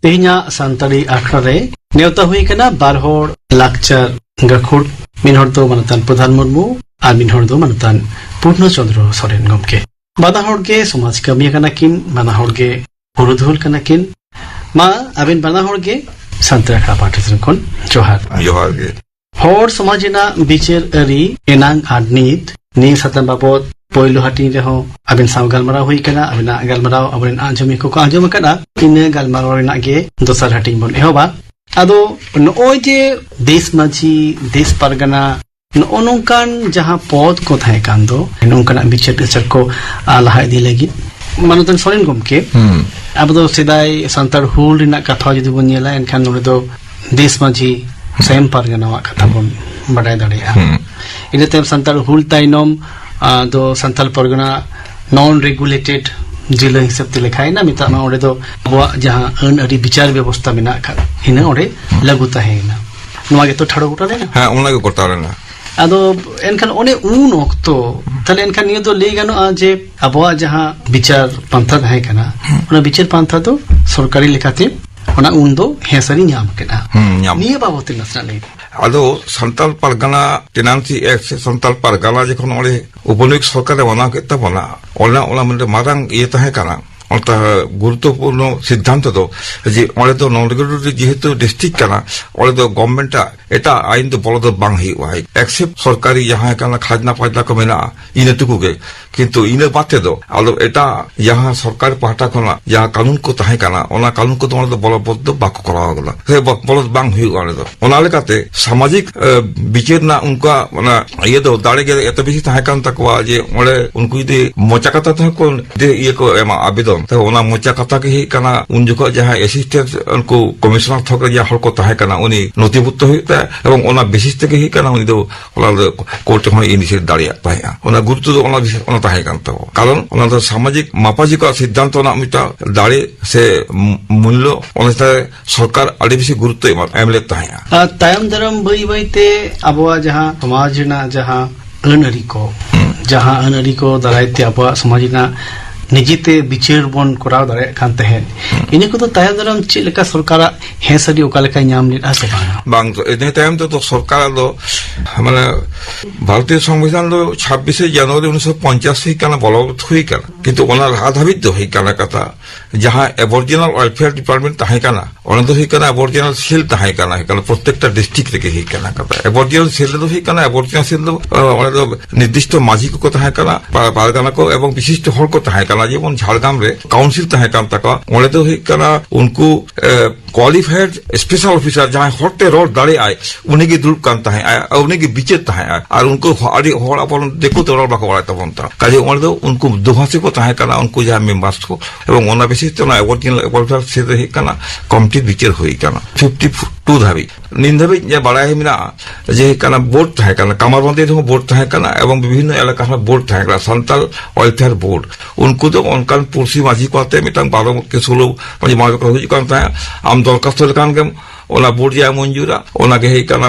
ᱛᱮᱦᱮᱧᱟᱜ ᱥᱟᱱᱛᱟᱲᱤ ᱟᱠᱷᱲᱟ ᱨᱮ ᱱᱮᱣᱛᱟ ᱦᱩᱭ ᱟᱠᱟᱱᱟ ᱵᱟᱨ ᱦᱚᱲ ᱞᱟᱠᱪᱟᱨ ᱜᱟᱹᱠᱷᱩᱲ, ᱢᱤᱫ ᱦᱚᱲ ᱫᱚ ᱢᱟᱱᱚᱛᱟᱱ ᱯᱨᱚᱫᱷᱟᱱ ᱢᱩᱨᱢᱩ ᱟᱨ ᱢᱤᱫ ᱦᱚᱲ ᱫᱚ ᱢᱟᱱᱚᱛᱟᱱ ᱯᱩᱨᱱᱚ ᱪᱚᱸᱫᱽᱨᱚ ᱥᱚᱨᱮᱱ ᱜᱚᱢᱠᱮ᱾ ᱵᱟᱱᱟ ᱦᱚᱲ ᱜᱮ ᱥᱚᱢᱟᱡᱽ ᱠᱟᱹᱢᱤᱭᱟᱹ ᱠᱟᱱᱟ ᱠᱤᱱ, ᱵᱟᱱᱟ ᱦᱚᱲ ᱜᱮ ᱯᱩᱨᱩᱫᱷᱩᱞ ᱠᱟᱱᱟ ᱠᱤᱱ᱾ ᱢᱟ ᱟᱵᱮᱱ ᱵᱟᱱᱟ ᱦᱚᱲ ᱜᱮ ᱥᱟᱱᱛᱟᱲ ᱟᱠᱷᱲᱟ ᱯᱟᱦᱴᱟ ᱥᱮᱱ ᱠᱷᱚᱱ ᱡᱚᱦᱟᱨ᱾ ᱡᱚᱦᱟᱨ ᱜᱮ᱾ ᱦᱚᱲ ᱥᱚᱢᱟᱡᱽ ᱨᱮᱱᱟᱜ ᱵᱤᱪᱟᱹᱨ ᱟᱹᱨᱤ ᱮᱱᱟᱝ ᱟᱨ ᱱᱤᱛ, ᱱᱤᱭᱟᱹ ᱥᱟᱛᱟᱢ ᱵᱟᱵᱚᱛ ᱯᱳᱭᱞᱳ ᱦᱟᱹᱴᱤᱧ ᱨᱮᱦᱚᱸ ᱟᱵᱮᱱ ᱥᱟᱶ ᱜᱟᱞᱢᱟᱨᱟᱣ ᱦᱩᱭ ᱟᱠᱟᱱᱟ᱾ ᱟᱵᱮᱱᱟᱜ ᱜᱟᱞᱢᱟᱨᱟᱣ ᱟᱵᱚᱨᱮᱱ ᱟᱸᱡᱚᱢᱤᱭᱟᱹ ᱠᱚᱠᱚ ᱟᱸᱡᱚᱢ ᱟᱠᱟᱫᱼᱟ᱾ ᱤᱱᱟᱹ ᱜᱟᱞᱢᱟᱨᱟᱣ ᱨᱮᱱᱟᱜ ᱜᱮ ᱫᱚᱥᱟᱨ ᱦᱟᱹᱴᱤᱧ ᱵᱚᱱ ᱮᱦᱚᱵᱟ᱾ ᱟᱫᱚ ᱱᱚᱜᱼᱚᱭ ᱡᱮ ᱫᱮᱥ ᱢᱟᱹᱡᱷᱤ, ᱫᱮᱥ ᱯᱟᱨᱜᱟᱱᱟ, ᱱᱚᱜᱼᱚ ᱱᱚᱝᱠᱟᱱ ᱡᱟᱦᱟᱸ ᱯᱚᱫᱽ ᱠᱚ ᱛᱟᱦᱮᱸ ᱠᱟᱱ ᱫᱚ, ᱱᱚᱝᱠᱟᱱᱟᱜ ᱵᱤᱪᱟᱹᱨ ᱟᱪᱟᱨ ᱠᱚ, ᱟ, ᱞᱟᱦᱟ ᱤᱫᱤ ᱞᱟᱹᱜᱤᱫ ᱢᱟᱱᱚᱛᱟᱱ ᱥᱚᱨᱮᱱ ᱜᱚᱢᱠᱮ, ᱦᱩᱸ᱾ ᱟᱵᱚ ᱫᱚ ᱥᱮᱫᱟᱭ ᱥᱟᱱᱛᱟᱲ ᱦᱩᱞ ᱨᱮᱱᱟᱜ ᱠᱟᱛᱷᱟ ᱡᱩᱫᱤ ᱵᱚᱱ ᱧᱮᱞᱟ, ᱮᱱᱠᱷᱟᱱ ᱱᱚᱰᱮ ᱫᱚ ᱫᱮᱥ ᱢᱟᱹᱡᱷᱤ, ᱥᱮᱢ ᱯᱟᱨᱜᱟᱱᱟᱣᱟᱜ ᱠᱟᱛᱷᱟ ᱵᱚᱱ ᱵᱟᱰᱟᱭ ᱫᱟᱲᱮᱭᱟᱜᱼᱟ᱾ ᱦᱩᱸ᱾ ᱤᱱᱟᱹ ᱛᱟᱭᱚᱢ ᱥᱟᱱᱛᱟᱲ ᱦᱩᱞ ᱛᱟᱭᱱᱚᱢ, ᱟ, ᱫᱚ ᱥᱟᱱᱛᱟᱲ ᱯᱟᱨᱜᱟᱱᱟ ᱱᱚᱱ ᱨᱮᱜᱩᱞᱮᱴᱮᱰ ᱡᱤᱞᱟᱹ ᱦᱤᱥᱟᱹᱵ ᱛᱮ ᱞᱮᱠᱷᱟᱭᱮᱱᱟ᱾ ᱢᱮᱛᱟᱜ ᱢᱟ ᱚᱸᱰᱮ ᱫᱚ ᱟᱵᱚᱣᱟᱜ ᱡᱟᱦᱟᱸ ᱟᱹᱱ ᱟᱹᱨᱤ ᱵᱤᱪᱟᱨ ᱵᱮᱵᱚᱥᱛᱷᱟ ᱢᱮᱱᱟᱜ ᱟᱠᱟᱫ, ᱤᱱᱟᱹ ᱚᱸᱰᱮ ᱞᱟᱹᱜᱩ ᱛᱟᱦᱮᱸᱭᱮᱱᱟ᱾ ᱱᱚᱣᱟ ᱜᱮᱛᱚ ᱴᱷᱟᱲᱚ ᱜᱚᱴᱟ ᱞᱮᱱᱟ? ᱦᱮᱸ, ᱚᱱᱟ ᱜᱮ ᱜᱚᱴᱟ ᱞᱮᱱᱟ᱾ ᱟᱫᱚ ᱮᱱᱠᱷᱟᱱ ᱚᱱᱮ ᱩᱱ ᱚᱠᱛᱚ, ᱛᱟᱦᱞᱮ ᱮᱱᱠᱷᱟᱱ ᱱᱤᱭᱟᱹ ᱫᱚ ᱞᱟᱹᱭ ᱜᱟᱱᱚᱜᱼᱟ ᱡᱮ ᱟᱵᱚᱣᱟᱜ ᱡᱟᱦᱟᱸ ᱵᱤᱪᱟᱨ ᱯᱟᱱᱛᱷᱟ ᱛᱟᱦᱮᱸ ᱠᱟᱱᱟ, ᱚᱱᱟ ᱵᱤᱪᱟᱹᱨ ᱯᱟᱱᱛᱷᱟ ᱫᱚ ᱥᱚᱨᱠᱟᱨᱤ ᱞᱮᱠᱟᱛᱮ ᱚᱱᱟ ᱩᱱ ᱫᱚ ᱦᱮᱸ ᱥᱟᱹᱨᱤ ᱧᱟᱢ ᱠᱮᱫᱼᱟ᱾ ᱦᱩᱸ, ᱧᱟᱢ᱾ ᱱᱤᱭᱟᱹ ᱵᱟᱵᱚᱛ ᱛᱮ ᱱᱟᱥᱮᱱᱟᱜ ᱞᱟᱹᱭ ᱵᱤᱱ᱾ ᱟᱫᱚ ᱥᱟᱱᱛᱟᱲ ᱯᱟᱨᱜᱟᱱᱟ ᱴᱮᱱᱟᱱᱥᱤ ᱮᱠᱴ ᱥᱮ ᱥᱟᱱᱛᱟᱲ ᱯᱟᱨᱜᱟᱱᱟ ᱡᱚᱠᱷᱚᱱ ᱚᱸᱰᱮ ᱩᱯᱚᱱᱟᱭᱩᱠ ᱥᱚᱨᱠᱟᱨᱮ ᱢᱟᱱᱟᱣ ᱠᱮᱫ ᱛᱟᱵᱚᱱᱟ, ᱚᱱᱟ, ᱚᱱᱟ ᱢᱤᱫᱴᱮᱱ ᱢᱟᱨᱟᱝ ᱤᱭᱟᱹ ᱛᱟᱦᱮᱸ ᱠᱟᱱᱟ᱾ ᱚᱱᱟ ᱜᱩᱨᱩᱛᱛᱚᱯᱩᱨᱱᱚ ᱥᱤᱫᱽᱫᱷᱟᱱᱛᱚ ᱫᱚ ᱡᱮ ᱚᱸᱰᱮ ᱫᱚ ᱱᱚᱱ ᱨᱮᱜᱩᱞᱮᱴᱮᱰ ᱡᱮᱦᱮᱛᱩ ᱰᱤᱥᱴᱨᱤᱠᱴ ᱠᱟᱱᱟ, ᱚᱸᱰᱮ ᱫᱚ ᱜᱚᱵᱷᱢᱮᱱᱴ ᱟᱜ ᱮᱴᱟᱜ ᱟᱭᱤᱱ ᱫᱚ ᱵᱚᱞᱚ ᱫᱚ ᱵᱟᱝ ᱦᱩᱭᱩᱜᱼᱟ, ᱮᱠᱥᱮᱯᱴ ᱥᱚᱨᱠᱟᱨᱤ ᱡᱟᱦᱟᱸ ᱠᱟᱱᱟ ᱠᱷᱟᱡᱽᱱᱟ ᱯᱟᱡᱽᱱᱟ ᱠᱚ ᱢᱮᱱᱟᱜᱼᱟ, ᱤᱱᱟᱹ ᱴᱩᱠᱩ ᱜᱮ᱾ ᱠᱤᱱᱛᱩ ᱤᱱᱟᱹ ᱵᱟᱫ ᱛᱮᱫᱚ ᱟᱫᱚ ᱮᱴᱟᱜ ᱡᱟᱦᱟᱸ ᱥᱚᱨᱠᱟᱨ ᱯᱟᱦᱴᱟ ᱠᱷᱚᱱᱟᱜ ᱡᱟᱦᱟᱸ ᱠᱟᱹᱱᱩᱱ ᱠᱚ ᱛᱟᱦᱮᱸ ᱠᱟᱱᱟ, ᱚᱱᱟ ᱠᱟᱹᱱᱩᱱ ᱠᱚᱫᱚ ᱚᱸᱰᱮ ᱫᱚ ᱵᱚᱞᱚᱵᱚᱫᱽ ᱫᱚ ᱵᱟᱠᱚ ᱠᱚᱨᱟᱣ ᱠᱟᱫᱟ, ᱥᱮ ᱵᱚ-, ᱵᱚᱞᱚ ᱵᱟᱝ ᱦᱩᱭᱩᱜᱼᱟ ᱚᱸᱰᱮ ᱫᱚ᱾ ᱚᱱᱟ ᱞᱮᱠᱟᱛᱮ ᱥᱟᱢᱟᱡᱤᱠ, ᱮ, ᱵᱤᱪᱟᱹᱨ ᱨᱮᱱᱟᱜ ᱩᱱᱠᱩᱣᱟᱜ ᱚᱱᱟ ᱤᱭᱟᱹ ᱫᱚ, ᱫᱟᱲᱮ ᱜᱮ ᱮᱛᱚ ᱵᱮᱥᱤ ᱛᱟᱦᱮᱸ ᱠᱟᱱ ᱛᱟᱠᱚᱣᱟ ᱡᱮ ᱚᱸᱰᱮ ᱩᱱᱠᱩ ᱡᱩᱫᱤ ᱢᱚᱪᱟ ᱠᱟᱛᱷᱟ ᱛᱮᱦᱚᱸ ᱠᱚ ᱡᱩᱫᱤ ᱤᱭᱟᱹ ᱠᱚ ᱮᱢᱟ ᱟᱵᱮᱫᱚᱱ, ᱛᱚ ᱚᱱᱟ ᱢᱚᱪᱟ ᱠᱟᱛᱷᱟ ᱜᱮ ᱦᱩᱭᱩᱜ ᱠᱟᱱᱟ ᱩᱱ ᱡᱚᱠᱷᱚᱱ ᱡᱟᱦᱟᱸᱭ ᱮᱥᱤᱥᱴᱮᱱᱴ ᱩᱱᱠᱩ ᱠᱚᱢᱤᱥᱚᱱᱟᱨ ᱛᱷᱚᱠ ᱨᱮ ᱡᱟᱦᱟᱸ ᱦᱚᱲ ᱠᱚ ᱛᱟᱦᱮᱸ ᱠᱟᱱᱟ, ᱩᱱᱤ ᱱᱚᱛᱷᱤᱵᱷᱩᱠᱛᱚ ᱦᱩᱭᱩᱜ ᱛᱟᱭᱟ ᱮᱵᱚᱝ ᱚᱱᱟ ᱵᱮᱥᱤᱥ ᱛᱮᱜᱮ ᱦᱩᱭᱩᱜ ᱠᱟᱱᱟ ᱩᱱᱤ ᱫᱚ ᱚᱱᱟ ᱫᱚ ᱠᱳᱨᱴ ᱦᱚᱸᱭ ᱤᱱᱤᱥᱤᱭᱮᱴ ᱫᱟᱲᱮᱭᱟᱜ ᱛᱟᱦᱮᱸᱜᱼᱟ᱾ ᱚᱱᱟ ᱜᱩᱨᱩᱛᱛᱚ ᱫᱚ ᱚᱱᱟ ᱵᱤᱥᱮᱥ, ᱚᱱᱟ ᱛᱟᱦᱮᱸ ᱠᱟᱱ ᱛᱟᱵᱚᱱᱟ᱾ ᱠᱟᱨᱚᱱ ᱚᱱᱟ ᱫᱚ ᱥᱟᱢᱟᱡᱤᱠ ᱢᱟᱯᱟᱡᱤ ᱠᱚᱣᱟᱜ ᱥᱤᱫᱽᱫᱷᱟᱱᱛᱚ ᱨᱮᱱᱟᱜ ᱢᱤᱫᱴᱟᱝ ᱫᱟᱲᱮ ᱥᱮ ᱢᱩ-, ᱢᱩᱞᱞᱚ, ᱚᱱᱟ ᱪᱮᱛᱟᱱ ᱨᱮ ᱥᱚᱨᱠᱟᱨ ᱟᱹᱰᱤ ᱵᱮᱥᱤ ᱜᱩᱨᱩᱛᱛᱚ ᱮᱢᱟ-, ᱮᱢ ᱞᱮᱫ ᱛᱟᱦᱮᱸᱜᱼᱟ᱾ ᱟᱨ ᱛᱟᱭᱚᱢ ᱫᱟᱨᱟᱢ ᱵᱟᱹᱭ ᱵᱟᱹᱭ ᱛᱮ ᱟᱵᱚᱣᱟᱜ ᱡᱟᱦᱟᱸ ᱥᱚᱢᱟᱡᱽ ᱨᱮᱱᱟᱜ ᱡᱟᱦᱟᱸ ᱟᱹᱱ ᱟᱹᱨᱤ ᱠᱚ, ᱡᱟᱦᱟᱸ ᱟᱹᱱ ᱟᱹᱨᱤ ᱠᱚ ᱫᱟᱨᱟᱭ ᱛᱮ ᱟᱵᱚᱣᱟᱜ ᱥᱚᱢᱟᱡᱽ ᱨᱮᱱᱟᱜ ᱱᱤᱡᱮᱛᱮ ᱵᱤᱪᱟᱹᱨ ᱵᱚᱱ ᱠᱚᱨᱟᱣ ᱫᱟᱲᱮᱭᱟᱜ ᱠᱟᱱ ᱛᱟᱦᱮᱸᱫ, ᱤᱱᱟᱹ ᱠᱚᱫᱚ ᱛᱟᱭᱚᱢ ᱫᱟᱨᱟᱢ ᱪᱮᱫ ᱞᱮᱠᱟ ᱥᱚᱨᱠᱟᱨᱟᱜ ᱦᱮᱸ ᱥᱟᱹᱨᱤ ᱚᱠᱟ ᱞᱮᱠᱟᱭ ᱧᱟᱢ ᱞᱮᱫᱼᱟ ᱥᱮ ᱵᱟᱝᱟ? ᱵᱟᱝ, ᱛᱚ, ᱤᱱᱟᱹ ᱛᱟᱭᱚᱢ ᱛᱮᱫᱚ ᱥᱚᱨᱠᱟᱨ ᱫᱚ, ᱢᱟᱱᱮ, ᱵᱷᱟᱨᱚᱛᱤᱭᱚ ᱥᱚᱝᱵᱤᱫᱷᱟᱱ ᱫᱚ ᱪᱷᱟᱵᱵᱤᱥᱮ ᱡᱟᱱᱩᱣᱟᱨᱤ ᱩᱱᱤᱥᱥᱚ ᱯᱚᱧᱪᱟᱥ ᱦᱩᱭ ᱠᱟᱱᱟ, ᱵᱚᱞᱚᱵᱚᱛ ᱦᱩᱭ ᱠᱟᱱᱟ, ᱠᱤᱱᱛᱩ ᱚᱱᱟ ᱞᱟᱦᱟ ᱫᱷᱟᱹᱵᱤᱡ ᱫᱚ ᱦᱩᱭ ᱠᱟᱱᱟ ᱠᱟᱛᱷᱟ, ᱡᱟᱦᱟᱸ ᱮᱵᱚᱨᱡᱤᱱᱟᱞ ᱣᱮᱞᱯᱷᱮᱭᱟᱨ ᱰᱤᱯᱟᱨᱴᱢᱮᱱᱴ ᱛᱟᱦᱮᱸ ᱠᱟᱱᱟ, ᱚᱱᱟ ᱫᱚ ᱦᱩᱭᱩᱜ ᱠᱟᱱᱟ ᱮᱵᱚᱨᱡᱤᱱᱟᱞ ᱥᱮᱞ ᱛᱟᱦᱮᱸ ᱠᱟᱱᱟ, ᱦᱩᱭᱩᱜ ᱠᱟᱱᱟ ᱯᱨᱚᱛᱮᱠᱴᱟ ᱰᱤᱥᱴᱨᱤᱠᱴ ᱨᱮᱜᱮ ᱦᱩᱭᱩᱜ ᱠᱟᱱᱟ ᱠᱟᱛᱷᱟ᱾ ᱮᱵᱚᱨᱡᱤᱱᱟᱞ ᱥᱮᱞ ᱨᱮᱫᱚ ᱦᱩᱭᱩᱜ ᱠᱟᱱᱟ, ᱮᱵᱚᱨᱡᱤᱱᱟᱞ ᱥᱮᱞ ᱫᱚ, ᱟᱸ, ᱚᱸᱰᱮ ᱫᱚ ᱱᱤᱨᱫᱤᱥᱴᱚ ᱢᱟᱹᱡᱷᱤ ᱠᱚᱠᱚ ᱛᱟᱦᱮᱸ ᱠᱟᱱᱟ, ᱯᱟ-, ᱯᱟᱨᱜᱟᱱᱟ ᱠᱚ ᱮᱵᱚᱝ ᱵᱤᱥᱤᱥᱴᱚ ᱦᱚᱲ ᱠᱚ ᱛᱟᱦᱮᱸ ᱠᱟᱱᱟ᱾ ᱡᱮᱢᱚᱱ ᱡᱷᱟᱲᱜᱨᱟᱢ ᱨᱮ ᱠᱟᱣᱩᱱᱥᱤᱞ ᱛᱟᱦᱮᱸ ᱠᱟᱱ ᱛᱟᱠᱚᱣᱟ, ᱚᱸᱰᱮ ᱫᱚ ᱦᱩᱭᱩᱜ ᱠᱟᱱᱟ ᱩᱱᱠᱩ, ᱮ, ᱠᱣᱟᱞᱤᱯᱷᱟᱭᱮᱰ ᱥᱯᱮᱥᱟᱞ ᱚᱯᱷᱤᱥᱟᱨ ᱡᱟᱦᱟᱸᱭ ᱦᱚᱲᱛᱮ ᱨᱚᱲ ᱫᱟᱲᱮᱭᱟᱜᱼᱟᱭ, ᱩᱱᱤᱜᱮ ᱫᱩᱲᱩᱵ ᱠᱟᱱ ᱛᱟᱦᱮᱸᱜᱼᱟᱭ ᱟᱨ ᱩᱱᱤᱜᱮ ᱵᱤᱪᱟᱹᱨ ᱛᱟᱦᱮᱸᱜᱼᱟᱭ᱾ ᱟᱨ ᱩᱱᱠᱩ ᱦᱚ-, ᱟᱹᱰᱤ ᱦᱚᱲ ᱟᱵᱚ ᱫᱤᱠᱩ ᱛᱮ ᱨᱚᱲ ᱵᱟᱠᱚ ᱵᱟᱲᱟᱭ ᱛᱟᱵᱚᱱ ᱛᱟᱦᱮᱸᱫ᱾ ᱠᱟᱡᱮ ᱚᱸᱰᱮ ᱫᱚ ᱩᱱᱠᱩ ᱫᱩᱵᱷᱟᱥᱤ ᱠᱚ ᱛᱟᱦᱮᱸ ᱠᱟᱱᱟ, ᱩᱱᱠᱩ ᱡᱟᱦᱟᱸ ᱢᱮᱢᱵᱟᱨᱥ ᱠᱚ, ᱮᱵᱚᱝ ᱚᱱᱟ ᱵᱤᱥᱤᱥ ᱛᱮ ᱚᱱᱟ ᱮᱵᱚᱨᱡᱤᱱᱟᱞ ᱣᱮᱞᱯᱷᱮᱭᱟᱨ ᱥᱮᱞ ᱨᱮ ᱦᱩᱭᱩᱜ ᱠᱟᱱᱟ ᱠᱚᱢᱤᱴᱤ ᱵᱤᱪᱟᱹᱨ ᱦᱩᱭ ᱠᱟᱱᱟ ᱯᱷᱤᱯᱴᱤ ᱴᱩ ᱫᱷᱟᱹᱵᱤᱡ᱾ ᱱᱤᱛ ᱫᱷᱟᱹᱵᱤᱡ ᱡᱮ ᱵᱟᱲᱟᱭ ᱢᱮᱱᱟᱜᱼᱟ ᱡᱮ ᱦᱩᱭᱩᱜ ᱠᱟᱱᱟ ᱵᱳᱨᱰ ᱛᱟᱦᱮᱸ ᱠᱟᱱᱟ, ᱠᱟᱢᱟᱨᱵᱟᱸᱫᱤ ᱨᱮᱦᱚᱸ ᱵᱳᱨᱰ ᱛᱟᱦᱮᱸ ᱠᱟᱱᱟ ᱮᱵᱚᱝ ᱵᱤᱵᱷᱤᱱᱱᱚ ᱮᱞᱟᱠᱟ ᱨᱮᱦᱚᱸ ᱵᱳᱨᱰ ᱛᱟᱦᱮᱸ ᱠᱟᱱᱟ, ᱥᱟᱱᱛᱟᱞ ᱣᱮᱞᱯᱷᱮᱭᱟᱨ ᱵᱳᱨᱰ᱾ ᱩᱱᱠᱩ ᱫᱚ ᱚᱱᱠᱟᱱ ᱯᱩᱲᱥᱤ ᱢᱟᱹᱡᱷᱤ ᱠᱚ ᱟᱛᱮ ᱢᱤᱫᱴᱟᱝ ᱵᱟᱨᱚ ᱠᱤ ᱥᱳᱞᱳ ᱢᱟᱹᱡᱷᱤ ᱢᱚᱬᱮ ᱠᱚ ᱦᱤᱡᱩᱜ ᱠᱟᱱ ᱛᱟᱦᱮᱸᱫ, ᱟᱢ ᱫᱚᱨᱠᱷᱟᱥᱛᱚ ᱞᱮᱠᱷᱟᱱ ᱜᱮᱢ ᱚᱱᱟ ᱵᱳᱨᱰ ᱡᱟ ᱢᱚᱧᱡᱩᱨᱟ, ᱚᱱᱟ ᱜᱮ ᱦᱩᱭᱩᱜ ᱠᱟᱱᱟ,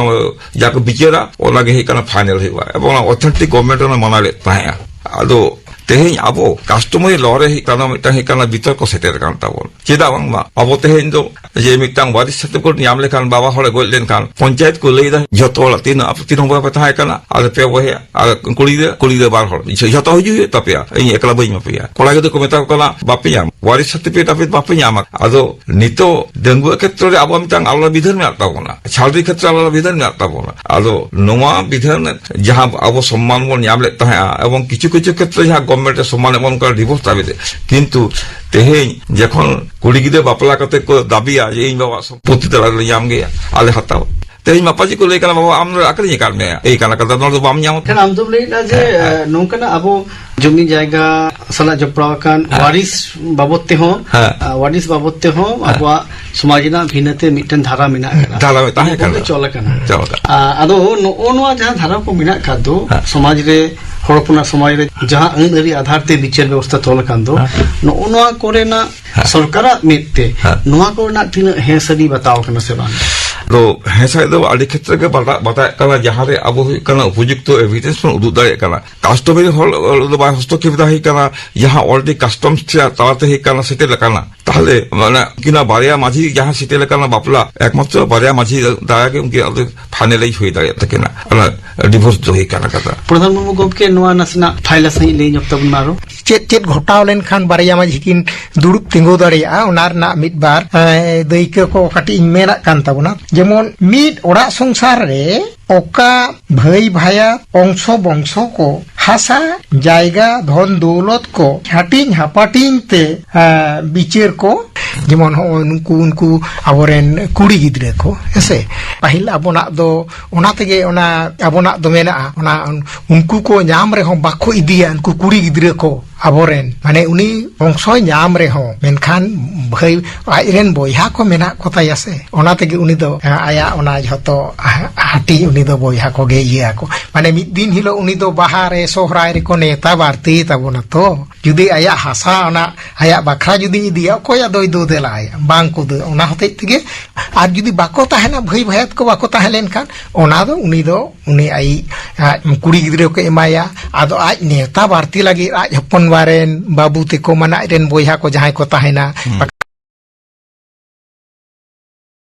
ᱡᱟ ᱠᱚ ᱵᱤᱪᱟᱹᱨᱟ, ᱚᱱᱟ ᱜᱮ ᱦᱩᱭᱩᱜ ᱠᱟᱱᱟ ᱯᱷᱟᱭᱱᱮᱞ ᱦᱩᱭᱩᱜᱼᱟ᱾ ᱮᱵᱚᱝ ᱚᱱᱟ ᱚᱛᱷᱮᱱᱴᱤᱠ ᱜᱚᱵᱷᱢᱮᱱᱴ ᱚᱱᱟ ᱢᱟᱱᱟ ᱞᱮᱫ ᱛᱟᱦᱮᱸᱜᱼᱟ᱾ ᱟᱫᱚ ᱛᱮᱦᱮᱧ ᱟᱵᱚ customary law ᱨᱮ ᱦᱩᱭᱩᱜ ᱠᱟᱱᱟ, ᱢᱤᱫᱴᱟᱝ ᱦᱩᱭᱩᱜ ᱠᱟᱱᱟ ᱵᱤᱛᱚᱨᱠᱚ ᱥᱮᱴᱮᱨ ᱠᱟᱱ ᱛᱟᱵᱚᱱ᱾ ᱪᱮᱫᱟᱜ ᱵᱟᱝᱢᱟ ᱟᱵᱚ ᱛᱮᱦᱮᱧ ᱫᱚ ᱡᱮ ᱢᱤᱫᱴᱟᱝ ᱣᱟᱨᱤᱥ certificate ᱧᱟᱢ ᱞᱮᱠᱷᱟᱱ, ᱵᱟᱵᱟ ᱦᱚᱲᱮ ᱜᱚᱡ ᱞᱮᱱᱠᱷᱟᱱ, ᱯᱚᱧᱪᱟᱭᱮᱛ ᱠᱚ ᱞᱟᱹᱭ ᱮᱫᱟ ᱡᱷᱚᱛᱚ ᱦᱚᱲᱟᱜ ᱛᱤᱱᱟᱹᱜ, ᱟᱯᱮ ᱛᱤᱱ ᱦᱚᱲ ᱵᱚᱭᱦᱟ ᱯᱮ ᱛᱟᱦᱮᱸ ᱠᱟᱱᱟ, ᱟᱞᱮ ᱯᱮ ᱵᱚᱭᱦᱟ, ᱟᱨ ᱠᱩᱲᱤ ᱜᱤᱫᱽᱨᱟᱹ, ᱠᱩᱲᱤ ᱜᱤᱫᱽᱨᱟᱹ ᱵᱟᱨ ᱦᱚᱲ, ᱡᱷᱚᱛᱚ ᱦᱤᱡᱩᱜ ᱦᱩᱭᱩᱜ ᱛᱟᱯᱮᱭᱟ, ᱤᱧ ᱮᱠᱞᱟ ᱵᱟᱹᱧ ᱮᱢᱟ ᱯᱮᱭᱟ᱾ ᱠᱚᱲᱟ ᱜᱤᱫᱽᱨᱟᱹ ᱠᱚ ᱢᱮᱛᱟ ᱠᱚ ᱠᱟᱱᱟ, ᱵᱟᱯᱮ ᱧᱟᱢᱟ, ᱣᱟᱨᱤᱥ certificate ᱟᱯᱮ ᱵᱟᱯᱮ ᱧᱟᱢᱟ᱾ ᱟᱫᱚ ᱱᱤᱛᱚᱜ ᱰᱟᱺᱜᱩᱣᱟᱹ ᱠᱷᱮᱛᱨᱚ ᱨᱮ ᱟᱵᱚᱣᱟᱜ ᱢᱤᱫᱴᱟᱝ ᱟᱞᱟᱫᱟ ᱵᱤᱫᱷᱟᱱ ᱢᱮᱱᱟᱜ ᱛᱟᱵᱚᱱᱟ, ᱪᱷᱟᱹᱰᱣᱤ ᱠᱷᱮᱛᱨᱚ ᱟᱞᱟᱫᱟ ᱵᱤᱫᱷᱟᱱ ᱢᱮᱱᱟᱜ ᱛᱟᱵᱚᱱᱟ᱾ ᱟᱫᱚ ᱱᱚᱣᱟ ᱵᱤᱫᱷᱟᱱ ᱡᱟᱦᱟᱸ ᱟᱵᱚ ᱥᱚᱢᱢᱟᱱ ᱵᱚᱱ ᱧᱟᱢ ᱞᱮᱫ ᱛᱟᱦᱮᱸᱜᱼᱟ, ᱮᱵᱚᱝ ᱠᱤᱪᱷᱩ ᱠᱤᱪᱷᱩ ᱠᱷᱮᱛᱨᱮ ᱡᱟᱦᱟᱸ government ᱮ ᱥᱚᱢᱢᱟᱱ ᱮᱢᱚᱱ ᱠᱟᱱᱟ divorce ᱫᱟᱵᱤ ᱛᱮ, ᱠᱤᱱᱛᱩ ᱛᱮᱦᱮᱧ ᱡᱚᱠᱷᱚᱱ ᱠᱩᱲᱤ ᱜᱤᱫᱽᱨᱟᱹ ᱵᱟᱯᱞᱟ ᱠᱟᱛᱮ ᱠᱚ ᱫᱟᱵᱤᱭᱟ ᱡᱮ ᱤᱧ ᱵᱟᱵᱟᱣᱟᱜ ᱥᱚᱢᱯᱚᱛᱛᱤ ᱛᱟᱞᱟ ᱨᱮᱞᱮ ᱧᱟᱢ ᱜᱮᱭᱟ, ᱟᱞᱮ ᱦᱟᱛᱟᱣ᱾ ᱛᱮᱦᱮᱧ ᱢᱟᱯᱟᱡᱤ ᱠᱚ ᱞᱟᱹᱭ ᱠᱟᱱᱟ, "ᱵᱟᱵᱟ, ᱟᱢ ᱫᱚ ᱟᱠᱷᱨᱤᱧ ᱟᱠᱟᱫ ᱢᱮᱭᱟ, ᱮᱭ ᱠᱟᱱᱟ ᱠᱟᱛᱷᱟ, ᱱᱚᱣᱟ ᱫᱚ ᱵᱟᱢ ᱧᱟᱢ ᱠᱟᱫᱟ?" ᱮᱱᱠᱷᱟᱱ ᱟᱢ ᱫᱚᱢ ᱞᱟᱹᱭᱮᱫᱟ ᱡᱮ, ᱦᱮᱸ, ᱦᱮᱸ᱾ ᱮ, ᱱᱚᱝᱠᱟᱱᱟᱜ ᱟᱵᱚ ᱡᱚᱢᱤ ᱡᱟᱭᱜᱟ ᱥᱟᱞᱟᱜ ᱡᱚᱯᱲᱟᱣ ᱟᱠᱟᱱ ᱦᱮᱸ᱾ ᱣᱟᱨᱤᱥ ᱵᱟᱵᱚᱫ ᱛᱮᱦᱚᱸ, ᱦᱮᱸ᱾ ᱟ, ᱣᱟᱨᱤᱥ ᱵᱟᱵᱚᱫ ᱛᱮᱦᱚᱸ ᱦᱮᱸ᱾ ᱟᱵᱚᱣᱟᱜ ᱥᱚᱢᱟᱡᱽ ᱨᱮᱱᱟᱜ ᱵᱷᱤᱱᱟᱹᱛᱮ ᱢᱤᱫᱴᱮᱱ ᱫᱷᱟᱨᱟ ᱢᱮᱱᱟᱜ ᱟᱠᱟᱫᱟ᱾ ᱫᱷᱟᱨᱟ ᱛᱟᱦᱮᱸ ᱱᱤᱭᱟᱹ ᱠᱟᱱᱟ᱾ ᱠᱚᱜᱮ ᱪᱚᱞ ᱟᱠᱟᱱᱟ᱾ ᱪᱚᱞ ᱟᱠᱟᱱᱟ᱾ ᱟ, ᱟᱫᱚ ᱱᱚᱜᱼᱚ ᱱᱚᱣᱟ ᱡᱟᱦᱟᱸ ᱫᱷᱟᱨᱟ ᱠᱚ ᱢᱮᱱᱟᱜ ᱟᱠᱟᱫ ᱫᱚ, ᱦᱮᱸ᱾ ᱥᱚᱢᱟᱡᱽ ᱨᱮ, ᱦᱚᱲ ᱦᱚᱯᱚᱱᱟᱜ ᱥᱚᱢᱟᱡᱽ ᱨᱮ ᱡᱟᱦᱟᱸ ᱟᱹᱱ ᱟᱹᱨᱤ ᱟᱫᱷᱟᱨ ᱛᱮ ᱵᱤᱪᱟᱹᱨ ᱵᱮᱵᱚᱥᱛᱷᱟ ᱛᱚᱞ ᱟᱠᱟᱱ ᱫᱚ, ᱦᱮᱸ᱾ ᱱᱚᱜᱼᱚ ᱱᱚᱣᱟ ᱠᱚᱨᱮᱱᱟᱜ ᱦᱮᱸ᱾ ᱥᱚᱨᱠᱟᱨᱟᱜ ᱢᱮᱫ ᱛᱮ ᱦᱮᱸ᱾ ᱱᱚᱣᱟ ᱠᱚᱨᱮᱱᱟᱜ ᱛᱤᱱᱟᱹᱜ ᱦᱮᱸ ᱥᱟᱹᱨᱤ ᱵᱟᱛᱟᱣ ᱠᱟᱱᱟ ᱥᱮ ᱵᱟᱝ? ᱫᱚ ᱦᱮᱸ ᱥᱟᱹᱨᱤ ᱫᱚ ᱟᱹᱰᱤ ᱠᱷᱮᱛᱨᱮ ᱜᱮ ᱵᱟᱛᱟ-, ᱵᱟᱛᱟᱣᱮᱫ ᱠᱟᱱᱟ, ᱡᱟᱦᱟᱸ ᱨᱮ ᱟᱵᱚ ᱦᱩᱭᱩᱜ ᱠᱟᱱᱟ ᱩᱯᱚᱡᱩᱠᱛᱚ evidence ᱵᱚᱱ ᱩᱫᱩᱜ ᱫᱟᱲᱮᱭᱟᱜ ᱠᱟᱱᱟ᱾ Customary ᱦᱚᱲ ᱫᱚ ᱵᱟᱭ ᱦᱚᱥᱛᱚᱠᱷᱮᱯ ᱫᱟ ᱦᱩᱭᱩᱜ ᱠᱟᱱᱟ, ᱡᱟᱦᱟᱸ already customs ᱛᱟᱞᱟᱛᱮ ᱦᱩᱭᱩᱜ ᱠᱟᱱᱟ, ᱥᱮᱴᱮᱨ ᱟᱠᱟᱱᱟ᱾ ᱛᱟᱦᱞᱮ ᱢᱟᱱᱮ ᱩᱱᱠᱤᱱᱟᱜ ᱵᱟᱨᱭᱟ ᱢᱟᱹᱡᱷᱤ ᱡᱟᱦᱟᱸ ᱥᱮᱴᱮᱨ ᱟᱠᱟᱱᱟ ᱵᱟᱯᱞᱟ, ᱮᱠᱢᱟᱛᱨᱚ ᱵᱟᱨᱭᱟ ᱢᱟᱹᱡᱷᱤ ᱫᱟᱨᱟᱭ ᱜᱮ ᱩᱱᱠᱤᱱᱟᱜ ᱫᱚ finalize ᱦᱩᱭ ᱫᱟᱲᱮᱭᱟᱜ ᱛᱟᱹᱠᱤᱱᱟ, ᱚᱱᱟ divorce ᱫᱚ ᱦᱩᱭ ᱠᱟᱱᱟ ᱠᱟᱛᱷᱟ᱾ ᱯᱨᱚᱫᱷᱟᱱ ᱢᱩᱨᱢᱩ ᱜᱚᱢᱠᱮ, ᱱᱚᱣᱟ ᱱᱟᱥᱮᱱᱟᱜ ᱯᱷᱟᱭᱞᱟ ᱥᱟᱺᱦᱤᱡ ᱞᱟᱹᱭ ᱧᱚᱜ ᱛᱟᱵᱚᱱ ᱢᱮ ᱟᱨᱚ᱾ ᱪᱮᱫ ᱪᱮᱫ ᱜᱷᱚᱴᱟᱣ ᱞᱮᱱᱠᱷᱟᱱ ᱵᱟᱨᱭᱟ ᱢᱟᱹᱡᱷᱤ ᱠᱤᱱ ᱫᱩᱲᱩᱵ ᱛᱤᱸᱜᱩ ᱫᱟᱲᱮᱭᱟᱜᱼᱟ, ᱚᱱᱟ ᱨᱮᱱᱟᱜ ᱢᱤᱫ ᱵᱟᱨ, ᱮ, ᱫᱟᱹᱭᱠᱟᱹ ᱠᱚ ᱠᱟᱹᱴᱤᱡ ᱤᱧ ᱢᱮᱱᱟᱜ ᱠᱟᱱ ᱛᱟᱵᱚᱱᱟ᱾ ᱡᱮᱢᱚᱱ, ᱢᱤᱫ ᱚᱲᱟᱜ ᱥᱚᱝᱥᱟᱨ ᱨᱮ ᱚᱠᱟ ᱵᱷᱟᱹᱭ ᱵᱷᱟᱭᱟᱛ, ᱚᱝᱥᱚ ᱵᱚᱝᱥᱚ ᱠᱚ, ᱦᱟᱥᱟ ᱡᱟᱭᱜᱟ, ᱫᱷᱚᱱ ᱫᱚᱣᱞᱚᱛ ᱠᱚ ᱦᱟᱹᱴᱤᱧ ᱦᱟᱯᱟᱴᱤᱧ ᱛᱮ, ᱮ, ᱵᱤᱪᱟᱹᱨ ᱠᱚ, ᱡᱮᱢᱚᱱ ᱦᱚᱸᱜᱼᱚᱭ ᱱᱩᱠᱩ, ᱩᱱᱠᱩ ᱟᱵᱚᱨᱮᱱ ᱠᱩᱲᱤ ᱜᱤᱫᱽᱨᱟᱹ ᱠᱚ, ᱦᱮᱸᱥᱮ? ᱯᱟᱹᱦᱤᱞ ᱟᱵᱚᱱᱟᱜ ᱫᱚ, ᱚᱱᱟ ᱛᱮᱜᱮ ᱚᱱᱟ ᱟᱵᱚᱱᱟᱜ ᱫᱚ ᱢᱮᱱᱟᱜᱼᱟ, ᱚᱱᱟ ᱩᱱᱠᱩ ᱠᱚ ᱧᱟᱢ ᱨᱮᱦᱚᱸ ᱵᱟᱠᱚ ᱤᱫᱤᱭᱟ, ᱩᱱᱠᱩ ᱠᱩᱲᱤ ᱜᱤᱫᱽᱨᱟᱹ ᱠᱚ᱾ ᱟᱵᱚᱨᱮᱱ, ᱢᱟᱱᱮ, ᱩᱱᱤ ᱵᱚᱝᱥᱚᱭ ᱧᱟᱢ ᱨᱮᱦᱚᱸ, ᱢᱮᱱᱠᱷᱟᱱ ᱵᱷᱟᱹᱭ, ᱟᱡᱨᱮᱱ ᱵᱚᱭᱦᱟ ᱠᱚ ᱢᱮᱱᱟᱜ ᱠᱚ ᱛᱟᱭᱟ ᱥᱮ, ᱚᱱᱟ ᱛᱮᱜᱮ ᱩᱱᱤ ᱫᱚ, ᱮ, ᱟᱭᱟᱜ ᱚᱱᱟ ᱡᱷᱚᱛᱚ ᱦᱟ-, ᱦᱟᱹᱴᱤᱧ ᱩᱱᱤ ᱫᱚ ᱵᱚᱭᱦᱟ ᱠᱚᱜᱮ ᱤᱭᱟᱹ ᱟᱠᱚ᱾ ᱢᱟᱱᱮ, ᱢᱤᱫ ᱫᱤᱱ ᱦᱤᱞᱳᱜ ᱩᱱᱤ ᱫᱚ ᱵᱟᱦᱟ ᱨᱮ, ᱥᱚᱦᱨᱟᱭ ᱨᱮᱠᱚ ᱱᱮᱣᱛᱟ ᱵᱟᱨᱛᱤᱭᱮ ᱛᱟᱵᱚᱱᱟ ᱛᱚ᱾ ᱡᱩᱫᱤ ᱟᱭᱟᱜ ᱦᱟᱥᱟ ᱚᱱᱟ ᱟᱭᱟᱜ ᱵᱟᱠᱷᱨᱟ ᱡᱩᱫᱤ ᱤᱫᱤᱭᱟ, ᱚᱠᱚᱭ ᱟᱫᱚᱭ ᱫᱳ ᱫᱮᱞᱟᱭᱟ? ᱵᱟᱝ ᱠᱚ ᱫᱳ᱾ ᱚᱱᱟ ᱦᱚᱛᱮᱡ ᱛᱮᱜᱮ, ᱟᱨ ᱡᱩᱫᱤ ᱵᱟᱠᱚ ᱛᱟᱦᱮᱱᱟ, ᱵᱷᱟᱹᱭ ᱵᱷᱟᱭᱟᱛ ᱠᱚ ᱵᱟᱠᱚ ᱛᱟᱦᱮᱸ ᱞᱮᱱᱠᱷᱟᱱ, ᱚᱱᱟ ᱫᱚ ᱩᱱᱤ ᱫᱚ ᱩᱱᱤ ᱟᱡ, ᱟᱡ ᱠᱩᱲᱤ ᱜᱤᱫᱽᱨᱟᱹ ᱠᱚ ᱮᱢᱟᱭᱟ᱾ ᱟᱫᱚ ᱟᱡ ᱱᱮᱣᱛᱟ ᱵᱟᱨᱛᱤ ᱞᱟᱹᱜᱤᱫ ᱟᱡ ᱦᱚᱯᱚᱱ ᱵᱟ ᱨᱮᱱ ᱵᱟᱹᱵᱩ ᱛᱮᱠᱚ, ᱢᱟᱱᱮ ᱟᱡ ᱨᱮᱱ ᱵᱚᱭᱦᱟ ᱠᱚ ᱡᱟᱦᱟᱸᱭ ᱠᱚ ᱛᱟᱦᱮᱱᱟ, ᱦᱩᱸ᱾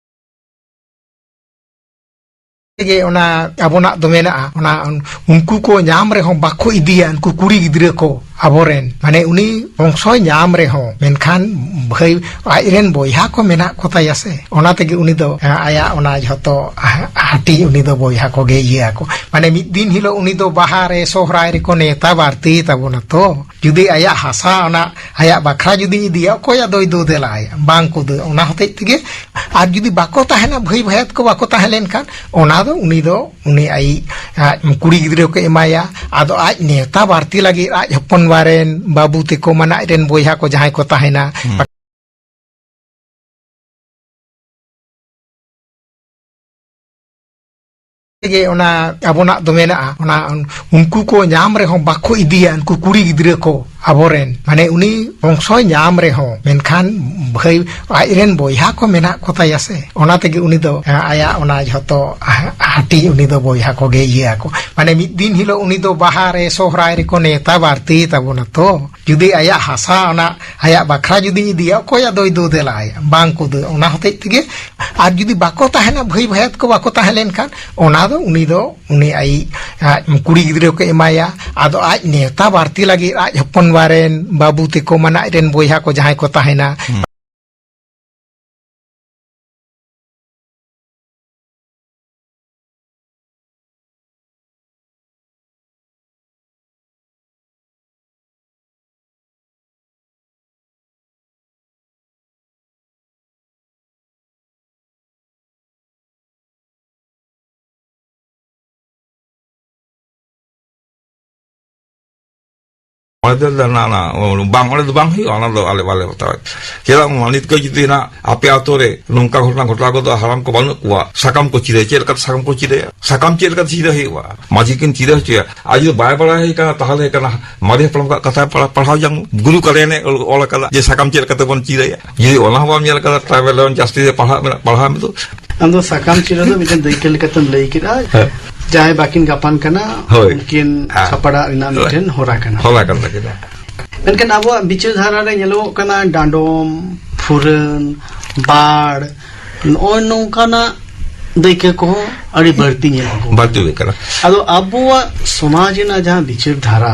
ᱛᱮᱜᱮ ᱚᱱᱟ ᱟᱵᱚᱱᱟᱜ ᱫᱚ ᱢᱮᱱᱟᱜᱼᱟ, ᱚᱱᱟ ᱩᱱᱠᱩ ᱠᱚ ᱧᱟᱢ ᱨᱮᱦᱚᱸ ᱵᱟᱠᱚ ᱤᱫᱤᱭᱟ, ᱩᱱᱠᱩ ᱠᱩᱲᱤ ᱜᱤᱫᱽᱨᱟᱹ ᱠᱚ ᱟᱵᱚᱨᱮᱱ, ᱢᱟᱱᱮ ᱩᱱᱤ ᱵᱚᱝᱥᱚᱭ ᱧᱟᱢ ᱨᱮᱦᱚᱸ, ᱢᱮᱱᱠᱷᱟᱱ ᱵᱷᱟᱹᱭ, ᱟᱡᱨᱮᱱ ᱵᱚᱭᱦᱟ ᱠᱚ ᱢᱮᱱᱟᱜ ᱠᱚ ᱛᱟᱭᱟ ᱥᱮ, ᱚᱱᱟ ᱛᱮᱜᱮ ᱩᱱᱤ ᱫᱚ, ᱮ, ᱟᱭᱟᱜ ᱚᱱᱟ ᱡᱷᱚᱛᱚ ᱦᱟ-, ᱦᱟᱹᱴᱤᱧ ᱩᱱᱤ ᱫᱚ ᱵᱚᱭᱦᱟ ᱠᱚᱜᱮ ᱤᱭᱟᱹ ᱟᱠᱚ᱾ ᱢᱟᱱᱮ ᱢᱤᱫ ᱫᱤᱱ ᱦᱤᱞᱳᱜ ᱩᱱᱤ ᱫᱚ ᱵᱟᱦᱟ ᱨᱮ, ᱥᱚᱦᱨᱟᱭ ᱨᱮᱠᱚ ᱱᱮᱣᱛᱟ ᱵᱟᱨᱛᱤᱭᱮ ᱛᱟᱵᱚᱱᱟ ᱛᱚ᱾ ᱡᱩᱫᱤ ᱟᱭᱟᱜ ᱦᱟᱥᱟ ᱚᱱᱟ ᱟᱭᱟᱜ ᱵᱟᱠᱷᱨᱟ ᱡᱩᱫᱤ ᱤᱫᱤᱭᱟ, ᱚᱠᱚᱭ ᱟᱫᱚᱭ ᱫᱳ ᱫᱮᱞᱟᱭᱟ? ᱵᱟᱝ ᱠᱚ ᱫᱳ᱾ ᱚᱱᱟ ᱦᱚᱛᱮᱡ ᱛᱮᱜᱮ, ᱟᱨ ᱡᱩᱫᱤ ᱵᱟᱠᱚ ᱛᱟᱦᱮᱱᱟ, ᱵᱷᱟᱹᱭ ᱵᱷᱟᱭᱟᱛ ᱠᱚ ᱵᱟᱠᱚ ᱛᱟᱦᱮᱸ ᱞᱮᱱᱠᱷᱟᱱ, ᱚᱱᱟ ᱫᱚ ᱩᱱᱤ ᱫᱚ ᱩᱱᱤ ᱟᱡ, ᱟᱡ ᱠᱩᱲᱤ ᱜᱤᱫᱽᱨᱟᱹ ᱠᱚ ᱮᱢᱟᱭᱟ᱾ ᱟᱫᱚ ᱟᱡ ᱱᱮᱣᱛᱟ ᱵᱟᱨᱛᱤ ᱞᱟᱹᱜᱤᱫ ᱟᱡ ᱦᱚᱯᱚᱱ ᱵᱟ ᱨᱮᱱ ᱵᱟᱹᱵᱩ ᱛᱮᱠᱚ, ᱢᱟᱱᱮ ᱟᱡ ᱨᱮᱱ ᱵᱚᱭᱦᱟ ᱠᱚ ᱡᱟᱦᱟᱸᱭ ᱠᱚ ᱛᱟᱦᱮᱱᱟ, ᱦᱩᱸ᱾ ᱛᱮᱜᱮ ᱚᱱᱟ ᱟᱵᱚᱱᱟᱜ ᱫᱚ ᱢᱮᱱᱟᱜᱼᱟ, ᱚᱱᱟ ᱩᱱᱠᱩ ᱠᱚ ᱧᱟᱢ ᱨᱮᱦᱚᱸ ᱵᱟᱠᱚ ᱤᱫᱤᱭᱟ, ᱩᱱᱠᱩ ᱠᱩᱲᱤ ᱜᱤᱫᱽᱨᱟᱹ ᱠᱚ ᱟᱵᱚᱨᱮᱱ, ᱢᱟᱱᱮ ᱩᱱᱤ ᱵᱚᱝᱥᱚᱭ ᱧᱟᱢ ᱨᱮᱦᱚᱸ, ᱢᱮᱱᱠᱷᱟᱱ ᱵᱷᱟᱹᱭ, ᱟᱡᱨᱮᱱ ᱵᱚᱭᱦᱟ ᱠᱚ ᱢᱮᱱᱟᱜ ᱠᱚ ᱛᱟᱭᱟ ᱥᱮ, ᱚᱱᱟ ᱛᱮᱜᱮ ᱩᱱᱤ ᱫᱚ, ᱮ, ᱟᱭᱟᱜ ᱚᱱᱟ ᱡᱷᱚᱛᱚ ᱦᱟ-, ᱦᱟᱹᱴᱤᱧ ᱩᱱᱤ ᱫᱚ ᱵᱚᱭᱦᱟ ᱠᱚᱜᱮ ᱤᱭᱟᱹ ᱟᱠᱚ᱾ ᱢᱟᱱᱮ ᱢᱤᱫ ᱫᱤᱱ ᱦᱤᱞᱳᱜ ᱩᱱᱤ ᱫᱚ ᱵᱟᱦᱟ ᱨᱮ, ᱥᱚᱦᱨᱟᱭ ᱨᱮᱠᱚ ᱱᱮᱣᱛᱟ ᱵᱟᱨᱛᱤᱭᱮ ᱛᱟᱵᱚᱱᱟ ᱛᱚ᱾ ᱡᱩᱫᱤ ᱟᱭᱟᱜ ᱦᱟᱥᱟ ᱚᱱᱟ ᱟᱭᱟᱜ ᱵᱟᱠᱷᱨᱟ ᱡᱩᱫᱤ ᱤᱫᱤᱭᱟ, ᱚᱠᱚᱭ ᱟᱫᱚᱭ ᱫᱳ ᱫᱮᱞᱟᱭᱟ? ᱵᱟᱝ ᱠᱚ ᱫᱳ᱾ ᱚᱱᱟ ᱦᱚᱛᱮᱡ ᱛᱮᱜᱮ, ᱟᱨ ᱡᱩᱫᱤ ᱵᱟᱠᱚ ᱛᱟᱦᱮᱱᱟ, ᱵᱷᱟᱹᱭ ᱵᱷᱟᱭᱟᱛ ᱠᱚ ᱵᱟᱠᱚ ᱛᱟᱦᱮᱸ ᱞᱮᱱᱠᱷᱟᱱ, ᱚᱱᱟ ᱫᱚ ᱩᱱᱤ ᱫᱚ ᱩᱱᱤ ᱟᱡ, ᱟᱡ ᱠᱩᱲᱤ ᱜᱤᱫᱽᱨᱟᱹ ᱠᱚ ᱮᱢᱟᱭᱟ᱾ ᱟᱫᱚ ᱟᱡ ᱱᱮᱣᱛᱟ ᱵᱟᱨᱛᱤ ᱞᱟᱹᱜᱤᱫ ᱟᱡ ᱦᱚᱯᱚᱱ ᱵᱟ ᱨᱮᱱ ᱵᱟᱹᱵᱩ ᱛᱮᱠᱚ, ᱢᱟᱱᱮ ᱟᱡ ᱨᱮᱱ ᱵᱚᱭᱦᱟ ᱠᱚ ᱡᱟᱦᱟᱸᱭ ᱠᱚ ᱛᱟᱦᱮᱱᱟ, ᱦᱩᱸ᱾ ᱚᱱᱟ ᱫᱚ ᱱᱟ, ᱱᱟ, ᱵᱟᱝ, ᱚᱸᱰᱮ ᱫᱚ ᱵᱟᱝ ᱦᱩᱭᱩᱜᱼᱟ, ᱚᱱᱟ ᱫᱚ ᱟᱞᱮ ᱵᱟᱞᱮ ᱵᱟᱛᱟᱣᱟ᱾ ᱪᱮᱫᱟᱜ ᱵᱟᱝ, ᱱᱤᱛ ᱠᱚ ᱡᱩᱫᱤ ᱱᱟ ᱟᱯᱮ ᱟᱛᱳ ᱨᱮ ᱱᱚᱝᱠᱟ ᱜᱷᱚᱴᱚᱱᱟ ᱜᱷᱚᱴᱟᱣ ᱜᱚᱫᱚᱜᱼᱟ, ᱦᱟᱲᱟᱢ ᱠᱚ ᱵᱟᱹᱱᱩᱜ ᱠᱚᱣᱟ, ᱥᱟᱠᱟᱢ ᱠᱚ ᱪᱤᱨᱟᱹᱭᱟ, ᱪᱮᱫ ᱞᱮᱠᱟᱛᱮ ᱥᱟᱠᱟᱢ ᱠᱚ ᱪᱤᱨᱟᱹᱭᱟ? ᱥᱟᱠᱟᱢ ᱪᱮᱫ ᱞᱮᱠᱟᱛᱮ ᱪᱤᱨᱟᱹ ᱦᱩᱭᱩᱜᱼᱟ? ᱢᱟᱹᱡᱷᱤ ᱠᱤᱱ ᱪᱤᱨᱟᱹ ᱦᱚᱪᱚᱭᱟ᱾ ᱟᱨ ᱡᱩᱫᱤ ᱵᱟᱭ ᱵᱟᱲᱟᱭ ᱠᱟᱱᱟ, ᱛᱟᱦᱚᱞᱮ ᱠᱟᱱᱟ ᱢᱟᱨᱮ ᱦᱟᱯᱲᱟᱢ ᱠᱚᱣᱟᱜ ᱠᱟᱛᱷᱟ ᱯᱟᱲᱦᱟᱣ, ᱯᱟᱲᱦᱟᱣ ᱡᱟᱝ, ᱜᱩᱨᱩ ᱠᱟᱞᱭᱟᱱᱮ ᱚᱞ, ᱚᱞ ᱟᱠᱟᱫᱟ ᱡᱮ ᱥᱟᱠᱟᱢ ᱪᱮᱫ ᱞᱮᱠᱟᱛᱮ ᱵᱚᱱ ᱪᱤᱨᱟᱹᱭᱟ᱾ ᱡᱩᱫᱤ ᱚᱱᱟ ᱦᱚᱸ ᱵᱟᱢ ᱧᱮᱞ ᱟᱠᱟᱫᱟ, ᱴᱨᱟᱭᱵᱮᱞ ᱨᱮ ᱡᱟᱹᱥᱛᱤ ᱛᱮ ᱯᱟᱲᱦᱟᱜ ᱢᱮᱱᱟᱜ, ᱯᱟᱲᱦᱟᱣ ᱢᱮ ᱛᱚ᱾ ᱟᱢ ᱫᱚ ᱥᱟᱠᱟᱢ ᱪᱤᱨᱟᱹ ᱫᱚ ᱢᱤᱫᱴᱮᱱ ᱫᱟᱹᱭᱠᱟᱹ ᱞᱮᱠᱟᱛᱮᱢ ᱞᱟᱹᱭ ᱠᱮᱫᱟ᱾ ᱦᱮᱸ᱾ ᱡᱟᱦᱟᱸᱭ ᱵᱟᱹᱠᱤᱱ ᱜᱟᱯᱟᱱ ᱠᱟᱱᱟ, ᱦᱳᱭ᱾ ᱩᱱᱠᱤᱱ ᱦᱮᱸ᱾ ᱥᱟᱯᱲᱟᱜ ᱨᱮᱱᱟᱜ ᱢᱤᱫᱴᱮᱱ ᱦᱚᱨᱟ ᱠᱟᱱᱟ᱾ ᱦᱚᱨᱟ ᱠᱟᱱ ᱛᱟᱹᱠᱤᱱᱟ᱾ ᱢᱮᱱᱠᱷᱟᱱ ᱟᱵᱚᱣᱟᱜ ᱵᱤᱪᱟᱹᱨ ᱫᱷᱟᱨᱟ ᱨᱮ ᱧᱮᱞᱚᱜᱚᱜ ᱠᱟᱱᱟ, ᱰᱟᱸᱰᱚᱢ, ᱯᱷᱩᱨᱟᱹᱱ, ᱵᱟᱲ, ᱱᱚᱜᱼᱚᱭ ᱱᱚᱝᱠᱟᱱᱟᱜ ᱫᱟᱹᱭᱠᱟᱹ ᱠᱚᱦᱚᱸ ᱟᱹᱰᱤ ᱵᱟᱹᱲᱛᱤ ᱧᱮᱞᱚᱜ ᱠᱟᱱᱟ᱾ ᱵᱟᱹᱲᱛᱤ ᱦᱩᱭ ᱠᱟᱱᱟ᱾ ᱟᱫᱚ ᱟᱵᱚᱣᱟᱜ ᱥᱚᱢᱟᱡᱽ ᱨᱮᱱᱟᱜ ᱡᱟᱦᱟᱸ ᱵᱤᱪᱟᱹᱨ ᱫᱷᱟᱨᱟ,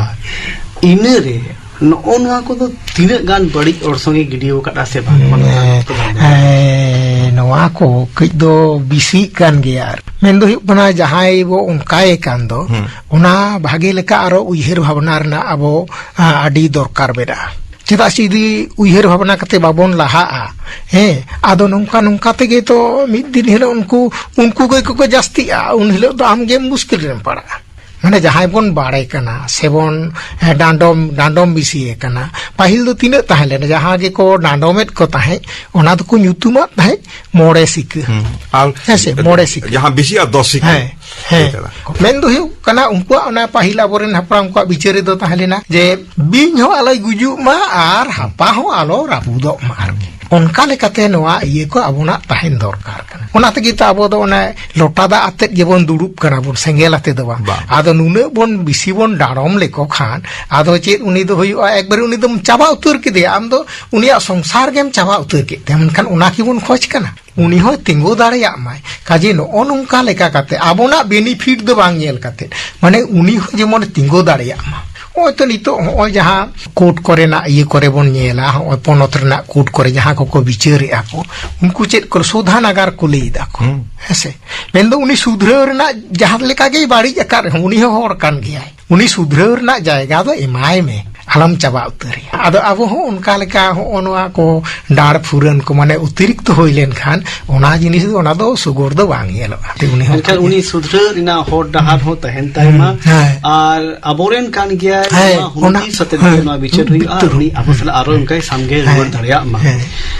ᱤᱱᱟᱹᱨᱮ ᱱᱚᱜᱼᱚ ᱱᱚᱣᱟ ᱠᱚᱫᱚ ᱛᱤᱱᱟᱹᱜ ᱜᱟᱱ ᱵᱟᱹᱲᱤᱡ ᱚᱨᱥᱚᱝ ᱮ ᱜᱤᱰᱤ ᱟᱠᱟᱫᱼᱟ ᱥᱮ ᱵᱟᱝ? ᱚᱱᱟ ᱦᱮᱸ, ᱠᱚᱫᱚ ᱦᱮᱸ, ᱱᱚᱣᱟ ᱠᱚ ᱠᱟᱹᱡ ᱫᱚ ᱵᱮᱥᱤᱜ ᱠᱟᱱ ᱜᱮᱭᱟ᱾ ᱟᱨ ᱢᱮᱱ ᱫᱚ ᱦᱩᱭᱩᱜ ᱠᱟᱱᱟ, ᱡᱟᱦᱟᱸᱭ ᱵᱚ ᱚᱱᱠᱟᱭᱮ ᱠᱟᱱ ᱫᱚ, ᱦᱩᱸ᱾ ᱚᱱᱟ ᱵᱷᱟᱜᱮ ᱞᱮᱠᱟ ᱟᱨᱚ ᱩᱭᱦᱟᱹᱨ ᱵᱷᱟᱵᱽᱱᱟ ᱨᱮᱱᱟᱜ ᱟᱵᱚ, ᱟ, ᱟᱹᱰᱤ ᱫᱚᱨᱠᱟᱨ ᱢᱮᱱᱟᱜᱼᱟ᱾ ᱪᱮᱫᱟᱜ ᱥᱮ ᱡᱩᱫᱤ ᱩᱭᱦᱟᱹᱨ ᱵᱷᱟᱵᱽᱱᱟ ᱠᱟᱛᱮ ᱵᱟᱵᱚᱱ ᱞᱟᱦᱟᱜᱼᱟ, ᱦᱮᱸ, ᱟᱫᱚ ᱱᱚᱝᱠᱟ, ᱱᱚᱝᱠᱟ ᱛᱮᱜᱮ ᱛᱚ ᱢᱤᱫ ᱫᱤᱱ ᱦᱤᱞᱳᱜ ᱩᱱᱠᱩ, ᱩᱱᱠᱩ ᱜᱮ ᱠᱚ ᱡᱟᱹᱥᱛᱤᱜᱼᱟ, ᱩᱱ ᱦᱤᱞᱳᱜ ᱫᱚ ᱟᱢ ᱜᱮᱢ ᱢᱩᱥᱠᱤᱞ ᱨᱮᱢ ᱯᱟᱲᱟᱜᱼᱟ᱾ ᱢᱟᱱᱮ ᱡᱟᱦᱟᱸᱭ ᱵᱚᱱ ᱵᱟᱲᱮ ᱠᱟᱱᱟ ᱥᱮᱵᱚᱱ, ᱮ, ᱰᱟᱸᱰᱚᱢ, ᱰᱟᱸᱰᱚᱢ ᱵᱤᱥᱤᱭᱮ ᱠᱟᱱᱟ᱾ ᱯᱟᱹᱦᱤᱞ ᱫᱚ ᱛᱤᱱᱟᱹᱜ ᱛᱟᱦᱮᱸ ᱞᱮᱱᱟ, ᱡᱟᱦᱟᱸ ᱜᱮᱠᱚ ᱰᱟᱸᱰᱚᱢᱮᱫ ᱠᱚ ᱛᱟᱦᱮᱸᱫ, ᱚᱱᱟ ᱫᱚᱠᱚ ᱧᱩᱛᱩᱢᱟᱫ ᱛᱟᱦᱮᱸᱫ ᱢᱚᱬᱮ ᱥᱤᱠᱟᱹ᱾ ᱦᱩᱸ᱾ ᱟᱨ ᱦᱮᱸ ᱥᱮ, ᱢᱚᱬᱮ ᱥᱤᱠᱟᱹ᱾ ᱡᱟᱦᱟᱸ ᱵᱤᱥᱤ ᱟᱨ ᱫᱚᱥ ᱥᱤᱠᱟᱹ᱾ ᱦᱮᱸ, ᱦᱮᱸ᱾ ᱦᱮᱸ ᱠᱟᱱᱟ᱾ ᱢᱮᱱ ᱫᱚ ᱦᱩᱭᱩᱜ ᱠᱟᱱᱟ, ᱩᱱᱠᱩᱣᱟᱜ ᱚᱱᱟ ᱯᱟᱹᱦᱤᱞ ᱟᱵᱚᱨᱮᱱ ᱦᱟᱯᱲᱟᱢ ᱠᱚᱣᱟᱜ ᱵᱤᱪᱟᱹᱨ ᱨᱮᱫᱚ ᱛᱟᱦᱮᱸ ᱞᱮᱱᱟ ᱡᱮ, "ᱵᱤᱧ ᱦᱚᱸ ᱟᱞᱚᱭ ᱜᱩᱡᱩᱜ ᱢᱟ ᱟᱨ ᱦᱟᱯᱟ ᱦᱚᱸ ᱟᱞᱚ ᱨᱟᱹᱯᱩᱫᱚᱜ ᱢᱟ" ᱟᱨᱠᱤ᱾ ᱚᱱᱠᱟ ᱞᱮᱠᱟᱛᱮ ᱱᱚᱣᱟ ᱤᱭᱟᱹ ᱠᱚ ᱟᱵᱚᱱᱟᱜ ᱛᱟᱦᱮᱱ ᱫᱚᱨᱠᱟᱨ ᱠᱟᱱᱟ᱾ ᱚᱱᱟ ᱛᱮᱜᱮ ᱛᱚ ᱟᱵᱚ ᱫᱚ ᱚᱱᱮ ᱞᱚᱴᱟ ᱫᱟᱜ ᱟᱛᱮᱫ ᱜᱮᱵᱚᱱ ᱫᱩᱲᱩᱵ ᱠᱟᱱᱟ ᱵᱚᱱ, ᱥᱮᱸᱜᱮᱞ ᱟᱛᱮ ᱫᱚ ᱵᱟᱝ᱾ ᱵᱟᱝ᱾ ᱟᱫᱚ ᱱᱩᱱᱟᱹᱜ ᱵᱚᱱ ᱵᱤᱥᱤ ᱵᱚᱱ ᱰᱟᱲᱚᱢ ᱞᱮᱠᱚ ᱠᱷᱟᱱ, ᱟᱫᱚ ᱪᱮᱫ ᱩᱱᱤ ᱫᱚ ᱦᱩᱭᱩᱜᱼᱟ, ᱮᱠᱵᱟᱨᱮ ᱩᱱᱤ ᱫᱚᱢ ᱪᱟᱵᱟ ᱩᱛᱟᱹᱨ ᱠᱮᱫᱮᱭᱟ, ᱟᱢ ᱫᱚ ᱩᱱᱤᱭᱟᱜ ᱥᱚᱝᱥᱟᱨ ᱜᱮᱢ ᱪᱟᱵᱟ ᱩᱛᱟᱹᱨ ᱠᱮᱫ ᱛᱟᱭᱟ᱾ ᱢᱮᱱᱠᱷᱟᱱ ᱚᱱᱟ ᱠᱤ ᱵᱚᱱ ᱠᱷᱚᱡᱽ ᱠᱟᱱᱟ? ᱩᱱᱤ ᱦᱚᱸᱭ ᱛᱤᱸᱜᱩ ᱫᱟᱲᱮᱭᱟᱜ ᱢᱟᱭ᱾ ᱠᱟᱡᱮ ᱱᱚᱜᱼᱚ ᱱᱚᱝᱠᱟ ᱞᱮᱠᱟ ᱠᱟᱛᱮ ᱟᱵᱚᱱᱟᱜ benefit ᱫᱚ ᱵᱟᱝ ᱧᱮᱞ ᱠᱟᱛᱮ, ᱢᱟᱱᱮ ᱩᱱᱤ ᱦᱚᱸ ᱡᱮᱢᱚᱱ ᱛᱤᱸᱜᱩ ᱫᱟᱲᱮᱭᱟᱜ ᱢᱟ᱾ ᱱᱚᱜᱼᱚᱭ ᱛᱚ ᱱᱤᱛᱚᱜ ᱱᱚᱜᱼᱚᱭ ᱡᱟᱦᱟᱸ court ᱠᱚᱨᱮᱱᱟᱜ ᱤᱭᱟᱹ ᱠᱚᱨᱮ ᱵᱚᱱ ᱧᱮᱞᱟ, ᱱᱚᱜᱼᱚᱭ ᱯᱚᱱᱚᱛ ᱨᱮᱱᱟᱜ court ᱠᱚᱨᱮ ᱡᱟᱦᱟᱸ ᱠᱚᱠᱚ ᱵᱤᱪᱟᱹᱨᱮᱜᱼᱟ ᱠᱚ, ᱩᱱᱠᱩ ᱪᱮᱫ ᱠᱚ ᱥᱳᱫᱷᱟᱱᱟᱜᱟᱨ ᱠᱚ ᱞᱟᱹᱭ ᱫᱟ ᱠᱚ᱾ ᱦᱩᱸ᱾ ᱦᱮᱸᱥᱮ? ᱢᱮᱱᱫᱚ ᱩᱱᱤ ᱥᱩᱫᱷᱨᱟᱹᱣ ᱨᱮᱱᱟᱜ ᱡᱟᱦᱟᱸ ᱞᱮᱠᱟ ᱜᱮᱭ ᱵᱟᱹᱲᱤᱡ ᱟᱠᱟᱫ ᱨᱮᱦᱚᱸ, ᱩᱱᱤ ᱦᱚᱸ ᱦᱚᱲ ᱠᱟᱱ ᱜᱮᱭᱟᱭ᱾ ᱩᱱᱤ ᱥᱩᱫᱷᱨᱟᱹᱣ ᱨᱮᱱᱟᱜ ᱡᱟᱭᱜᱟ ᱫᱚ ᱮᱢᱟᱭ ᱢᱮ᱾ ᱟᱞᱚᱢ ᱪᱟᱵᱟ ᱩᱛᱟᱹᱨᱮᱭᱟ᱾ ᱟᱫᱚ ᱟᱵᱚ ᱦᱚᱸ ᱚᱱᱠᱟ ᱞᱮᱠᱟ ᱦᱚᱸᱜᱼᱚ ᱱᱚᱣᱟ ᱠᱚ ᱰᱟᱸᱲ ᱯᱷᱩᱨᱟᱹᱱ ᱠᱚ ᱢᱟᱱᱮ ᱚᱛᱤᱨᱤᱠᱛᱚ ᱦᱩᱭ ᱞᱮᱱᱠᱷᱟᱱ ᱚᱱᱟ ᱡᱤᱱᱤᱥ ᱫᱚ, ᱚᱱᱟ ᱫᱚ ᱥᱩᱜᱩᱲ ᱫᱚ ᱵᱟᱝ ᱧᱮᱞᱚᱜᱼᱟ᱾ ᱩᱱᱤ ᱦᱚᱸ ᱢᱮᱱᱠᱷᱟᱱ ᱩᱱᱤ ᱥᱩᱫᱷᱨᱟᱹᱜ ᱨᱮᱱᱟᱜ ᱦᱚᱨ ᱰᱟᱦᱟᱨ ᱦᱚᱸ ᱛᱟᱦᱮᱱ ᱛᱟᱭ ᱢᱟ᱾ ᱦᱮᱸ᱾ ᱟᱨ ᱟᱵᱚᱨᱮᱱ ᱠᱟᱱ ᱜᱮᱭᱟᱭ, ᱦᱮᱸ, ᱱᱚᱣᱟ ᱚᱱᱟ, ᱦᱩᱱᱠᱤ ᱥᱟᱛᱮ ᱦᱮᱸ, ᱱᱚᱣᱟ ᱵᱤᱪᱟᱹᱨ ᱦᱩᱭᱩᱜᱼᱟ, ᱵᱤᱪᱟᱹᱨ ᱩᱱᱤ ᱟᱵᱚ ᱥᱟᱞᱟᱜ ᱟᱨᱚ ᱚᱱᱠᱟᱭ ᱥᱟᱢᱜᱮ ᱨᱩᱣᱟᱹᱲ ᱦᱮᱸ, ᱫᱟᱲᱮᱭᱟᱜ ᱢᱟ᱾ ᱦᱮᱸ᱾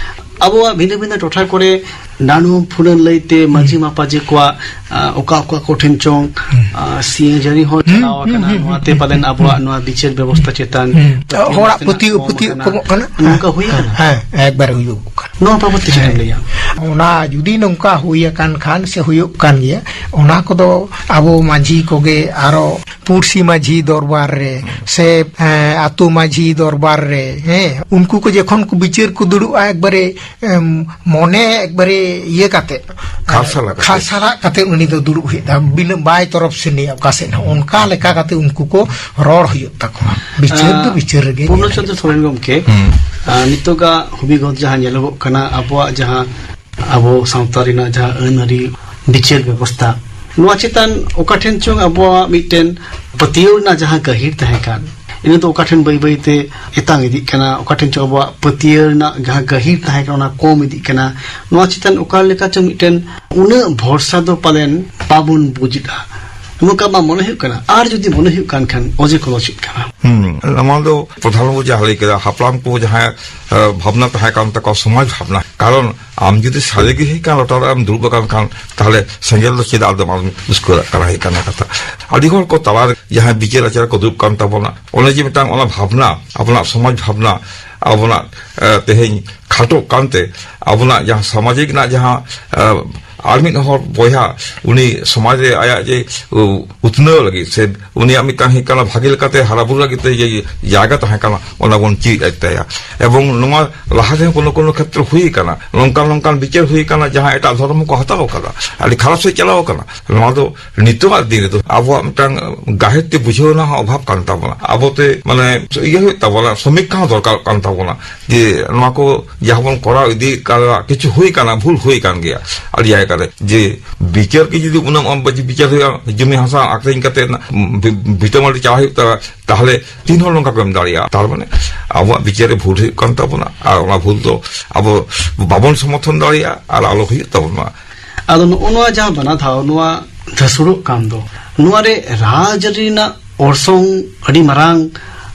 ᱟᱵᱚᱣᱟᱜ ᱵᱷᱤᱱᱟᱹ ᱵᱷᱤᱱᱟᱹ ᱴᱚᱴᱷᱟ ᱠᱚᱨᱮ ᱰᱟᱸᱰᱚᱢ ᱯᱷᱩᱨᱟᱹᱱ ᱞᱟᱹᱭᱛᱮ ᱢᱟᱹᱡᱷᱤ ᱦᱩᱸ᱾ ᱢᱟᱯᱟᱡᱷᱤ ᱠᱚᱣᱟᱜ, ᱟ, ᱚᱠᱟ ᱚᱠᱟ ᱠᱚᱴᱷᱮᱱ ᱪᱚᱝ, ᱦᱩᱸ᱾ ᱟ, ᱥᱤᱭᱟᱹ ᱡᱟᱹᱨᱤ ᱦᱚᱸ ᱦᱩᱸ, ᱪᱟᱞᱟᱣ ᱦᱩᱸ, ᱟᱠᱟᱱᱟ᱾ ᱦᱩᱸ, ᱱᱚᱣᱟᱛᱮ ᱦᱩᱸ, ᱯᱟᱞᱮᱱ ᱦᱩᱸ᱾ ᱟᱵᱚᱣᱟᱜ ᱱᱚᱣᱟ ᱵᱤᱪᱟᱹᱨ ᱵᱮᱵᱚᱥᱛᱷᱟ ᱪᱮᱛᱟᱱ ᱦᱩᱸ᱾ ᱯᱟᱹᱛᱭᱟᱹᱣ ᱦᱚᱲᱟᱜ ᱱᱟᱥᱮᱱᱟᱜ ᱯᱟᱹᱛᱭᱟᱹᱣ, ᱠᱚᱢ ᱯᱟᱹᱛᱭᱟᱹᱣ ᱟᱠᱟᱱᱟ᱾ ᱠᱚᱢᱚᱜ ᱠᱟᱱᱟ᱾ ᱱᱚᱝᱠᱟ ᱦᱮᱸ, ᱦᱩᱭ ᱦᱮᱸ, ᱟᱠᱟᱱᱟ? ᱦᱮᱸ, ᱮᱠᱵᱟᱨᱮ ᱦᱩᱭᱩᱜ ᱠᱟᱱᱟ᱾ ᱱᱚᱣᱟ ᱵᱟᱵᱚᱫ ᱛᱮ ᱪᱮᱫ ᱮᱢ ᱦᱮᱸ᱾ ᱞᱟᱹᱭᱟ? ᱚᱱᱟ ᱡᱩᱫᱤ ᱱᱚᱝᱠᱟ ᱦᱩᱭ ᱟᱠᱟᱱ ᱠᱷᱟᱱ ᱥᱮ ᱦᱩᱭᱩᱜ ᱠᱟᱱ ᱜᱮᱭᱟ, ᱚᱱᱟ ᱠᱚᱫᱚ ᱟᱵᱚ ᱢᱟᱹᱡᱷᱤ ᱠᱚᱜᱮ ᱟᱨᱚ ᱯᱩᱲᱥᱤ ᱢᱟᱹᱡᱷᱤ ᱫᱚᱨᱵᱟᱨ ᱨᱮ ᱥᱮ, ᱮᱸ, ᱟᱛᱳ ᱢᱟᱹᱡᱷᱤ ᱫᱚᱨᱵᱟᱨ ᱨᱮ, ᱦᱮᱸ, ᱩᱱᱠᱩ ᱠᱚ ᱡᱚᱠᱷᱚᱱ ᱠᱚ ᱵᱤᱪᱟᱹᱨ ᱠᱚ ᱫᱩᱲᱩᱵᱼᱟ, ᱮᱠᱵᱟᱨᱮ, ᱮᱢ, ᱢᱚᱱᱮ ᱮᱠᱵᱟᱨᱮ ᱤᱭᱟᱹ ᱠᱟᱛᱮ, ᱠᱷᱟᱨᱥᱟᱞᱟ ᱠᱟᱛᱮ᱾ ᱠᱷᱟᱨᱥᱟᱞᱟ ᱠᱟᱛᱮ ᱩᱱᱤ ᱫᱚ ᱫᱩᱲᱩᱵ ᱦᱩᱭᱩᱜ ᱛᱟᱭᱟ, ᱵᱤᱱᱟᱹ, ᱵᱟᱭ ᱛᱚᱨᱚᱯ ᱥᱮᱱᱤᱡ ᱚᱠᱟ ᱥᱮᱫ ᱦᱚᱸ᱾ ᱚᱱᱠᱟ ᱞᱮᱠᱟ ᱠᱟᱛᱮ ᱩᱱᱠᱩ ᱠᱚ ᱨᱚᱲ ᱦᱩᱭᱩᱜ ᱛᱟᱠᱚᱣᱟ᱾ ᱵᱤᱪᱟᱹᱨ ᱫᱚ ᱟᱸ, ᱵᱤᱪᱟᱹᱨ ᱨᱮᱜᱮ ᱯᱩᱨᱱᱚ ᱧᱮᱞ ᱪᱚᱸᱫᱽᱨᱚ ᱦᱩᱭᱩᱜᱼᱟ᱾ ᱥᱚᱨᱮᱱ ᱜᱚᱢᱠᱮ, ᱦᱩᱸ᱾ ᱟᱸ, ᱱᱤᱛᱚᱜᱟᱜ ᱦᱩᱵᱤᱜᱚᱛ ᱡᱟᱦᱟᱸ ᱧᱮᱞᱚᱜᱚᱜ ᱠᱟᱱᱟ, ᱟᱵᱚᱣᱟᱜ ᱡᱟᱦᱟᱸ ᱟᱵᱚ ᱥᱟᱶᱛᱟ ᱨᱮᱱᱟᱜ ᱡᱟᱦᱟᱸ ᱟᱹᱱ ᱟᱹᱨᱤ ᱵᱤᱪᱟᱹᱨ ᱵᱮᱵᱚᱥᱛᱷᱟ, ᱱᱚᱣᱟ ᱪᱮᱛᱟᱱ ᱚᱠᱟ ᱴᱷᱮᱱ ᱪᱚᱝ ᱟᱵᱚᱣᱟᱜ ᱢᱤᱫᱴᱮᱱ ᱯᱟᱹᱛᱭᱟᱹᱣ ᱨᱮᱱᱟᱜ ᱡᱟᱦᱟᱸ ᱜᱟᱹᱦᱤᱨ ᱛᱟᱦᱮᱸ ᱠᱟᱱ, ᱤᱱᱟᱹ ᱫᱚ ᱚᱠᱟ ᱴᱷᱮᱱ ᱵᱟᱹᱭ ᱵᱟᱹᱭ ᱛᱮ ᱮᱛᱟᱝ ᱤᱫᱤᱜ ᱠᱟᱱᱟ, ᱚᱠᱟ ᱴᱷᱮᱱ ᱪᱚᱝ ᱟᱵᱚᱣᱟᱜ ᱯᱟᱹᱛᱭᱟᱹᱣ ᱨᱮᱱᱟᱜ ᱡᱟᱦᱟᱸ ᱜᱟᱹᱦᱤᱨ ᱛᱟᱦᱮᱸ ᱠᱟᱱᱟ, ᱚᱱᱟ ᱠᱚᱢ ᱤᱫᱤᱜ ᱠᱟᱱᱟ᱾ ᱱᱚᱣᱟ ᱪᱮᱛᱟᱱ ᱚᱠᱟ ᱞᱮᱠᱟ ᱪᱚᱝ ᱢᱤᱫᱴᱮᱱ ᱩᱱᱟᱹᱜ ᱵᱷᱚᱨᱥᱟ ᱫᱚ ᱯᱟᱞᱮᱱ ᱵᱟᱵᱚᱱ ᱵᱩᱡᱽ ᱮᱫᱟ᱾ ᱱᱚᱝᱠᱟ ᱢᱟ ᱢᱚᱱᱮ ᱦᱩᱭᱩᱜ ᱠᱟᱱᱟ᱾ ᱟᱨ ᱡᱩᱫᱤ ᱢᱚᱱᱮ ᱦᱩᱭᱩᱜ ᱠᱟᱱ ᱠᱷᱟᱱ, ᱚᱡᱮ ᱠᱚᱫᱚ ᱪᱮᱫ ᱠᱟᱱᱟ? ᱦᱩᱸ, ᱱᱚᱣᱟ ᱫᱚ ᱯᱨᱚᱫᱷᱟᱱ ᱵᱟᱵᱩ ᱡᱟᱦᱟᱸ ᱞᱟᱹᱭ ᱠᱮᱫᱟ, ᱦᱟᱯᱲᱟᱢ ᱠᱚ ᱡᱟᱦᱟᱸ, ᱮ, ᱵᱷᱟᱵᱽᱱᱟ ᱛᱟᱦᱮᱸ ᱠᱟᱱ ᱛᱟᱠᱚᱣᱟ, ᱥᱚᱢᱟᱡᱽ ᱵᱷᱟᱵᱽᱱᱟ᱾ ᱠᱟᱨᱚᱱ ᱟᱢ ᱡᱩᱫᱤ ᱥᱟᱹᱨᱤ ᱜᱮ ᱦᱮᱡ ᱠᱟᱱ ᱞᱚᱴᱟ ᱨᱮᱢ ᱫᱩᱲᱩᱵ ᱟᱠᱟᱱ ᱠᱷᱟᱱ, ᱛᱟᱦᱞᱮ ᱥᱮᱸᱜᱮᱞ ᱫᱚ ᱪᱮᱫᱟᱜ ᱟᱫᱚ ᱵᱟᱢ ᱩᱥᱠᱩᱨᱟᱜ ᱠᱟᱱᱟ? ᱦᱮᱡ ᱠᱟᱱᱟ ᱠᱟᱛᱷᱟ᱾ ᱟᱹᱰᱤ ᱦᱚᱲ ᱠᱚ ᱛᱟᱞᱟᱨᱮ ᱡᱟᱦᱟᱸᱭ ᱵᱤᱪᱟᱹᱨ ᱟᱪᱟᱨ ᱠᱚ ᱫᱩᱲᱩᱵ ᱠᱟᱱ ᱛᱟᱵᱚᱱᱟ, ᱚᱱᱮ ᱡᱮ ᱢᱤᱫᱴᱟᱝ ᱚᱱᱟ ᱵᱷᱟᱵᱽᱱᱟ, ᱟᱵᱚᱱᱟᱜ ᱥᱚᱢᱟᱡᱽ ᱵᱷᱟᱵᱽᱱᱟ, ᱟᱵᱚᱱᱟᱜ, ᱮ, ᱛᱮᱦᱮᱧ ᱠᱷᱟᱴᱚᱜ ᱠᱟᱱᱛᱮ, ᱟᱵᱚᱱᱟᱜ ᱡᱟᱦᱟᱸ ᱥᱟᱢᱟᱡᱤᱠ ᱨᱮᱱᱟᱜ ᱡᱟᱦᱟᱸ, ᱮ, ᱟᱨ ᱢᱤᱫ ᱦᱚᱲ ᱵᱚᱭᱦᱟ ᱩᱱᱤ ᱥᱚᱢᱟᱡᱽ ᱨᱮ ᱟᱭᱟᱜ ᱡᱮ, ᱩ, ᱩᱛᱱᱟᱹᱣ ᱞᱟᱹᱜᱤᱫ ᱥᱮ ᱩᱱᱤᱭᱟᱜ ᱢᱤᱫᱴᱟᱝ ᱦᱩᱭᱩᱜ ᱠᱟᱱᱟ ᱵᱷᱟᱜᱮ ᱞᱮᱠᱟᱛᱮ ᱦᱟᱨᱟ ᱵᱩᱨᱩ ᱞᱟᱹᱜᱤᱫ ᱛᱮ ᱡᱮ ᱡᱟᱭᱜᱟ ᱛᱟᱦᱮᱸ ᱠᱟᱱᱟ, ᱚᱱᱟ ᱵᱚᱱ ᱪᱮᱫ ᱟᱭ ᱛᱟᱭᱟ᱾ ᱮᱵᱚᱝ ᱱᱚᱣᱟ ᱞᱟᱦᱟ ᱨᱮᱦᱚᱸ ᱠᱳᱱᱳ ᱠᱳᱱᱳ ᱠᱷᱮᱛᱨᱮ ᱦᱩᱭ ᱟᱠᱟᱱᱟ, ᱱᱚᱝᱠᱟᱱ ᱱᱚᱝᱠᱟᱱ ᱵᱤᱪᱟᱹᱨ ᱦᱩᱭ ᱟᱠᱟᱱᱟ ᱡᱟᱦᱟᱸ ᱮᱴᱟᱜ ᱫᱷᱚᱨᱚᱢ ᱦᱚᱸᱠᱚ ᱦᱟᱛᱟᱣ ᱟᱠᱟᱫᱟ, ᱟᱹᱰᱤ ᱠᱷᱟᱨᱟᱯ ᱥᱮᱫ ᱪᱟᱞᱟᱣ ᱟᱠᱟᱱᱟ᱾ ᱱᱚᱣᱟ ᱫᱚ ᱱᱤᱛᱚᱜᱟᱜ ᱫᱤᱱ ᱨᱮᱫᱚ ᱟᱵᱚᱣᱟᱜ ᱢᱤᱫᱴᱟᱝ ᱜᱟᱹᱦᱤᱨ ᱛᱮ ᱵᱩᱡᱷᱟᱹᱣ ᱨᱮᱱᱟᱜ ᱦᱚᱸ ᱚᱵᱷᱟᱵ ᱠᱟᱱ ᱛᱟᱵᱚᱱᱟ᱾ ᱟᱵᱚᱛᱮ ᱢᱟᱱᱮ ᱤᱭᱟᱹ ᱦᱩᱭᱩᱜ ᱛᱟᱵᱚᱱᱟ, ᱥᱚᱢᱤᱠᱠᱷᱟ ᱦᱚᱸ ᱫᱚᱨᱠᱟᱨᱚᱜ ᱠᱟᱱ ᱛᱟᱵᱚᱱᱟ᱾ ᱡᱮ ᱱᱚᱣᱟ ᱠᱚ ᱡᱟᱦᱟᱸ ᱵᱚᱱ ᱠᱚᱨᱟᱣ ᱤᱫᱤᱭᱮᱫ ᱠᱟᱱᱟ, ᱠᱤᱪᱷᱩ ᱦᱩᱭ ᱠᱟᱱᱟ, ᱵᱷᱩᱞ ᱦᱩᱭ ᱠᱟᱱ ᱜᱮᱭᱟ ᱟᱹᱰᱤ ᱡᱟᱭᱜᱟ ᱨᱮ ᱡᱮ ᱵᱤᱪᱟᱹᱨ ᱜᱮ ᱡᱩᱫᱤ ᱩᱱᱟᱹᱜ ᱵᱟᱝ ᱵᱤᱪᱟᱹᱨ ᱦᱩᱭᱩᱜᱼᱟ, ᱡᱚᱢᱤ ᱦᱟᱥᱟ ᱟᱠᱷᱨᱤᱧ ᱠᱟᱛᱮ ᱵᱷᱤᱴᱟᱹᱢᱟᱹᱲᱤ ᱪᱟᱞᱟᱣ ᱦᱩᱭᱩᱜ ᱛᱟᱭᱟ, ᱛᱟᱦᱚᱞᱮ ᱛᱤᱱ ᱦᱚᱲ ᱱᱚᱝᱠᱟ ᱠᱚ ᱮᱢ ᱫᱟᱲᱮᱭᱟᱜᱼᱟ? ᱛᱟᱨ ᱢᱟᱱᱮ ᱟᱵᱚᱣᱟᱜ ᱵᱤᱪᱟᱹᱨ ᱨᱮ ᱵᱷᱩᱞ ᱦᱩᱭᱩᱜ ᱠᱟᱱ ᱛᱟᱵᱚᱱᱟ, ᱟᱨ ᱚᱱᱟ ᱵᱷᱩᱞ ᱫᱚ ᱟᱵᱚ ᱵᱟᱵᱚᱱ ᱥᱚᱢᱚᱨᱛᱷᱚᱱ ᱫᱟᱲᱮᱭᱟᱜᱼᱟ ᱟᱨ ᱟᱞᱚ ᱦᱩᱭᱩᱜ ᱛᱟᱵᱚᱱ ᱢᱟ᱾ ᱟᱫᱚ ᱱᱚᱜᱼᱚ ᱱᱚᱣᱟ ᱡᱟᱦᱟᱸ ᱵᱟᱱᱟ ᱫᱷᱟᱣ ᱱᱚᱣᱟ ᱫᱷᱟᱹᱥᱩᱲᱚᱜ ᱠᱟᱱ ᱫᱚ, ᱱᱚᱣᱟ ᱨᱮ ᱨᱟᱡᱽᱟᱹᱨᱤ ᱨᱮᱱᱟᱜ ᱚᱨᱥᱚᱝ ᱟᱹᱰᱤ ᱢᱟᱨᱟᱝ,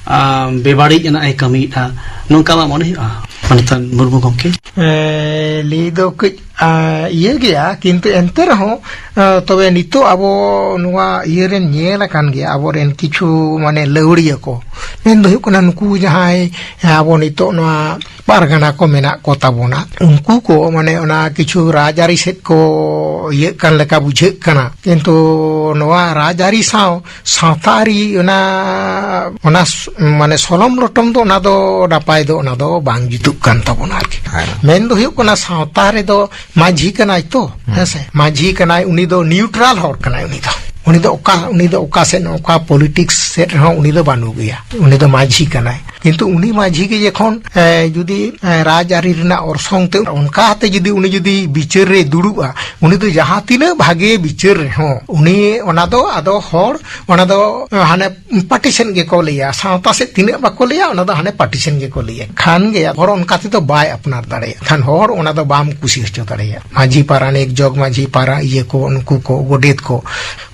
ᱟ, ᱵᱮᱵᱟᱹᱲᱤᱡ ᱟᱱᱟᱜ ᱮ ᱠᱟᱹᱢᱤᱭᱮᱫᱼᱟ, ᱱᱚᱝᱠᱟ ᱢᱟ ᱢᱚᱱᱮ ᱦᱩᱭᱩᱜᱼᱟ, ᱢᱟᱱᱚᱛᱟᱱ ᱢᱩᱨᱢᱩ ᱜᱚᱢᱠᱮ? ᱮ, ᱞᱟᱹᱭ ᱫᱚ ᱠᱟᱹᱡ, ᱟ, ᱤᱭᱟᱹ ᱜᱮᱭᱟ, ᱠᱤᱱᱛᱩ ᱮᱱᱛᱮ ᱨᱮᱦᱚᱸ, ᱟ, ᱛᱚᱵᱮ ᱱᱤᱛᱚᱜ ᱟᱵᱚ ᱱᱚᱣᱟ ᱤᱭᱟᱹ ᱨᱮᱱ ᱧᱮᱞ ᱟᱠᱟᱱ ᱜᱮᱭᱟ, ᱟᱵᱚᱨᱮᱱ ᱠᱤᱪᱷᱩ ᱢᱟᱱᱮ ᱞᱟᱹᱣᱲᱤᱭᱟᱹ ᱠᱚ, ᱢᱮᱱ ᱫᱚ ᱦᱩᱭᱩᱜ ᱠᱟᱱᱟ ᱱᱩᱠᱩ ᱡᱟᱦᱟᱸᱭ, ᱮ, ᱟᱵᱚ ᱱᱤᱛᱚᱜ ᱱᱚᱣᱟ ᱯᱟᱨᱜᱟᱱᱟ ᱠᱚ ᱢᱮᱱᱟᱜ ᱠᱚ ᱛᱟᱵᱚᱱᱟ, ᱩᱱᱠᱩ ᱠᱚ ᱢᱟᱱᱮ ᱚᱱᱟ ᱠᱤᱪᱷᱩ ᱨᱟᱡᱽᱟᱹᱨᱤ ᱥᱮᱫ ᱠᱚ ᱤᱭᱟᱹᱜ ᱠᱟᱱ ᱞᱮᱠᱟ ᱵᱩᱡᱷᱟᱹᱜ ᱠᱟᱱᱟ, ᱠᱤᱱᱛᱩ ᱱᱚᱣᱟ ᱨᱟᱡᱽᱟᱹᱨᱤ ᱥᱟᱶ ᱥᱟᱶᱛᱟ ᱟᱹᱨᱤ ᱚᱱᱟ, ᱚᱱᱟ ᱥ-, ᱢᱟᱱᱮ ᱥᱚᱞᱚᱢ ᱞᱚᱴᱚᱢ ᱫᱚ ᱚᱱᱟ ᱫᱚ ᱱᱟᱯᱟᱭ ᱫᱚ ᱚᱱᱟ ᱫᱚ ᱵᱟᱝ ᱡᱩᱛᱩᱜ ᱠᱟᱱ ᱛᱟᱵᱚᱱᱟ ᱟᱨᱠᱤ᱾ ᱦᱮᱸ᱾ ᱢᱮᱱ ᱫᱚ ᱦᱩᱭᱩᱜ ᱠᱟᱱᱟ ᱥᱟᱶᱛᱟ ᱨᱮᱫᱚ ᱢᱟᱹᱡᱷᱤ ᱠᱟᱱᱟᱭ ᱛᱚ, ᱦᱮᱸ᱾ ᱦᱮᱸ ᱥᱮ? ᱢᱟᱹᱡᱷᱤ ᱠᱟᱱᱟᱭ, ᱩᱱᱤ ᱫᱚ ᱱᱤᱭᱩᱴᱨᱟᱞ ᱦᱚᱲ ᱠᱟᱱᱟᱭ, ᱩᱱᱤ ᱫᱚ, ᱩᱱᱤ ᱫᱚ ᱚᱠᱟ, ᱩᱱᱤ ᱫᱚ ᱚᱠᱟ ᱥᱮᱫ, ᱚᱠᱟ ᱯᱚᱞᱤᱴᱤᱠᱥ ᱥᱮᱫ ᱨᱮᱦᱚᱸ ᱩᱱᱤ ᱫᱚ ᱵᱟᱹᱱᱩᱜ ᱜᱮᱭᱟ, ᱩᱱᱤ ᱫᱚ ᱢᱟᱹᱡᱷᱤ ᱠᱟᱱᱟᱭ᱾ ᱠᱤᱱᱛᱩ ᱩᱱᱤ ᱢᱟᱹᱡᱷᱤ ᱜᱮ ᱡᱚᱠᱷᱚᱱ, ᱮ, ᱡᱩᱫᱤ, ᱮ, ᱨᱟᱡᱽᱟᱹᱨᱤ ᱨᱮᱱᱟᱜ ᱚᱨᱥᱚᱝ ᱛᱮ ᱚᱱᱠᱟ ᱠᱟᱛᱮ ᱡᱩᱫᱤ ᱩᱱᱤ ᱡᱩᱫᱤ ᱵᱤᱪᱟᱹᱨ ᱨᱮ ᱫᱩᱲᱩᱵᱼᱟ, ᱩᱱᱤ ᱫᱚ ᱡᱟᱦᱟᱸ ᱛᱤᱱᱟᱹᱜ ᱵᱷᱟᱜᱮ ᱵᱤᱪᱟᱹᱨ ᱨᱮᱦᱚᱸ ᱩᱱᱤ ᱚᱱᱟ ᱫᱚ ᱟᱫᱚ ᱦᱚᱲ ᱚᱱᱟ ᱫᱚ, ᱮ, ᱦᱟᱱᱮ ᱯᱟᱨᱴᱤᱥᱚᱱ ᱜᱮᱠᱚ ᱞᱟᱹᱭᱟ, ᱥᱟᱶᱛᱟ ᱥᱮᱫ ᱛᱤᱱᱟᱹᱜ ᱵᱟᱠᱚ ᱞᱟᱹᱭᱟ, ᱚᱱᱟ ᱫᱚ ᱦᱟᱱᱮ ᱯᱟᱨᱴᱤᱥᱚᱱ ᱜᱮᱠᱚ ᱞᱟᱹᱭᱟ᱾ ᱠᱷᱟᱱ ᱜᱮ ᱦᱚᱲ ᱚᱱᱠᱟ ᱛᱮᱫᱚ ᱵᱟᱭ ᱟᱯᱱᱟᱨ ᱫᱟᱲᱮᱭᱟᱜᱼᱟ, ᱠᱷᱟᱱ ᱦᱚᱲ ᱚᱱᱟ ᱫᱚ ᱵᱟᱢ ᱠᱩᱥᱤ ᱦᱚᱪᱚ ᱫᱟᱲᱮᱭᱟᱜᱼᱟ᱾ ᱢᱟᱹᱡᱷᱤ ᱯᱟᱨᱟᱱᱤᱠ, ᱡᱚᱜᱽ ᱢᱟᱹᱡᱷᱤ ᱯᱟᱨᱟ ᱤᱭᱟᱹ ᱠᱚ, ᱩᱱᱠᱩ ᱠᱚ, ᱜᱚᱰᱮᱛ ᱠᱚ,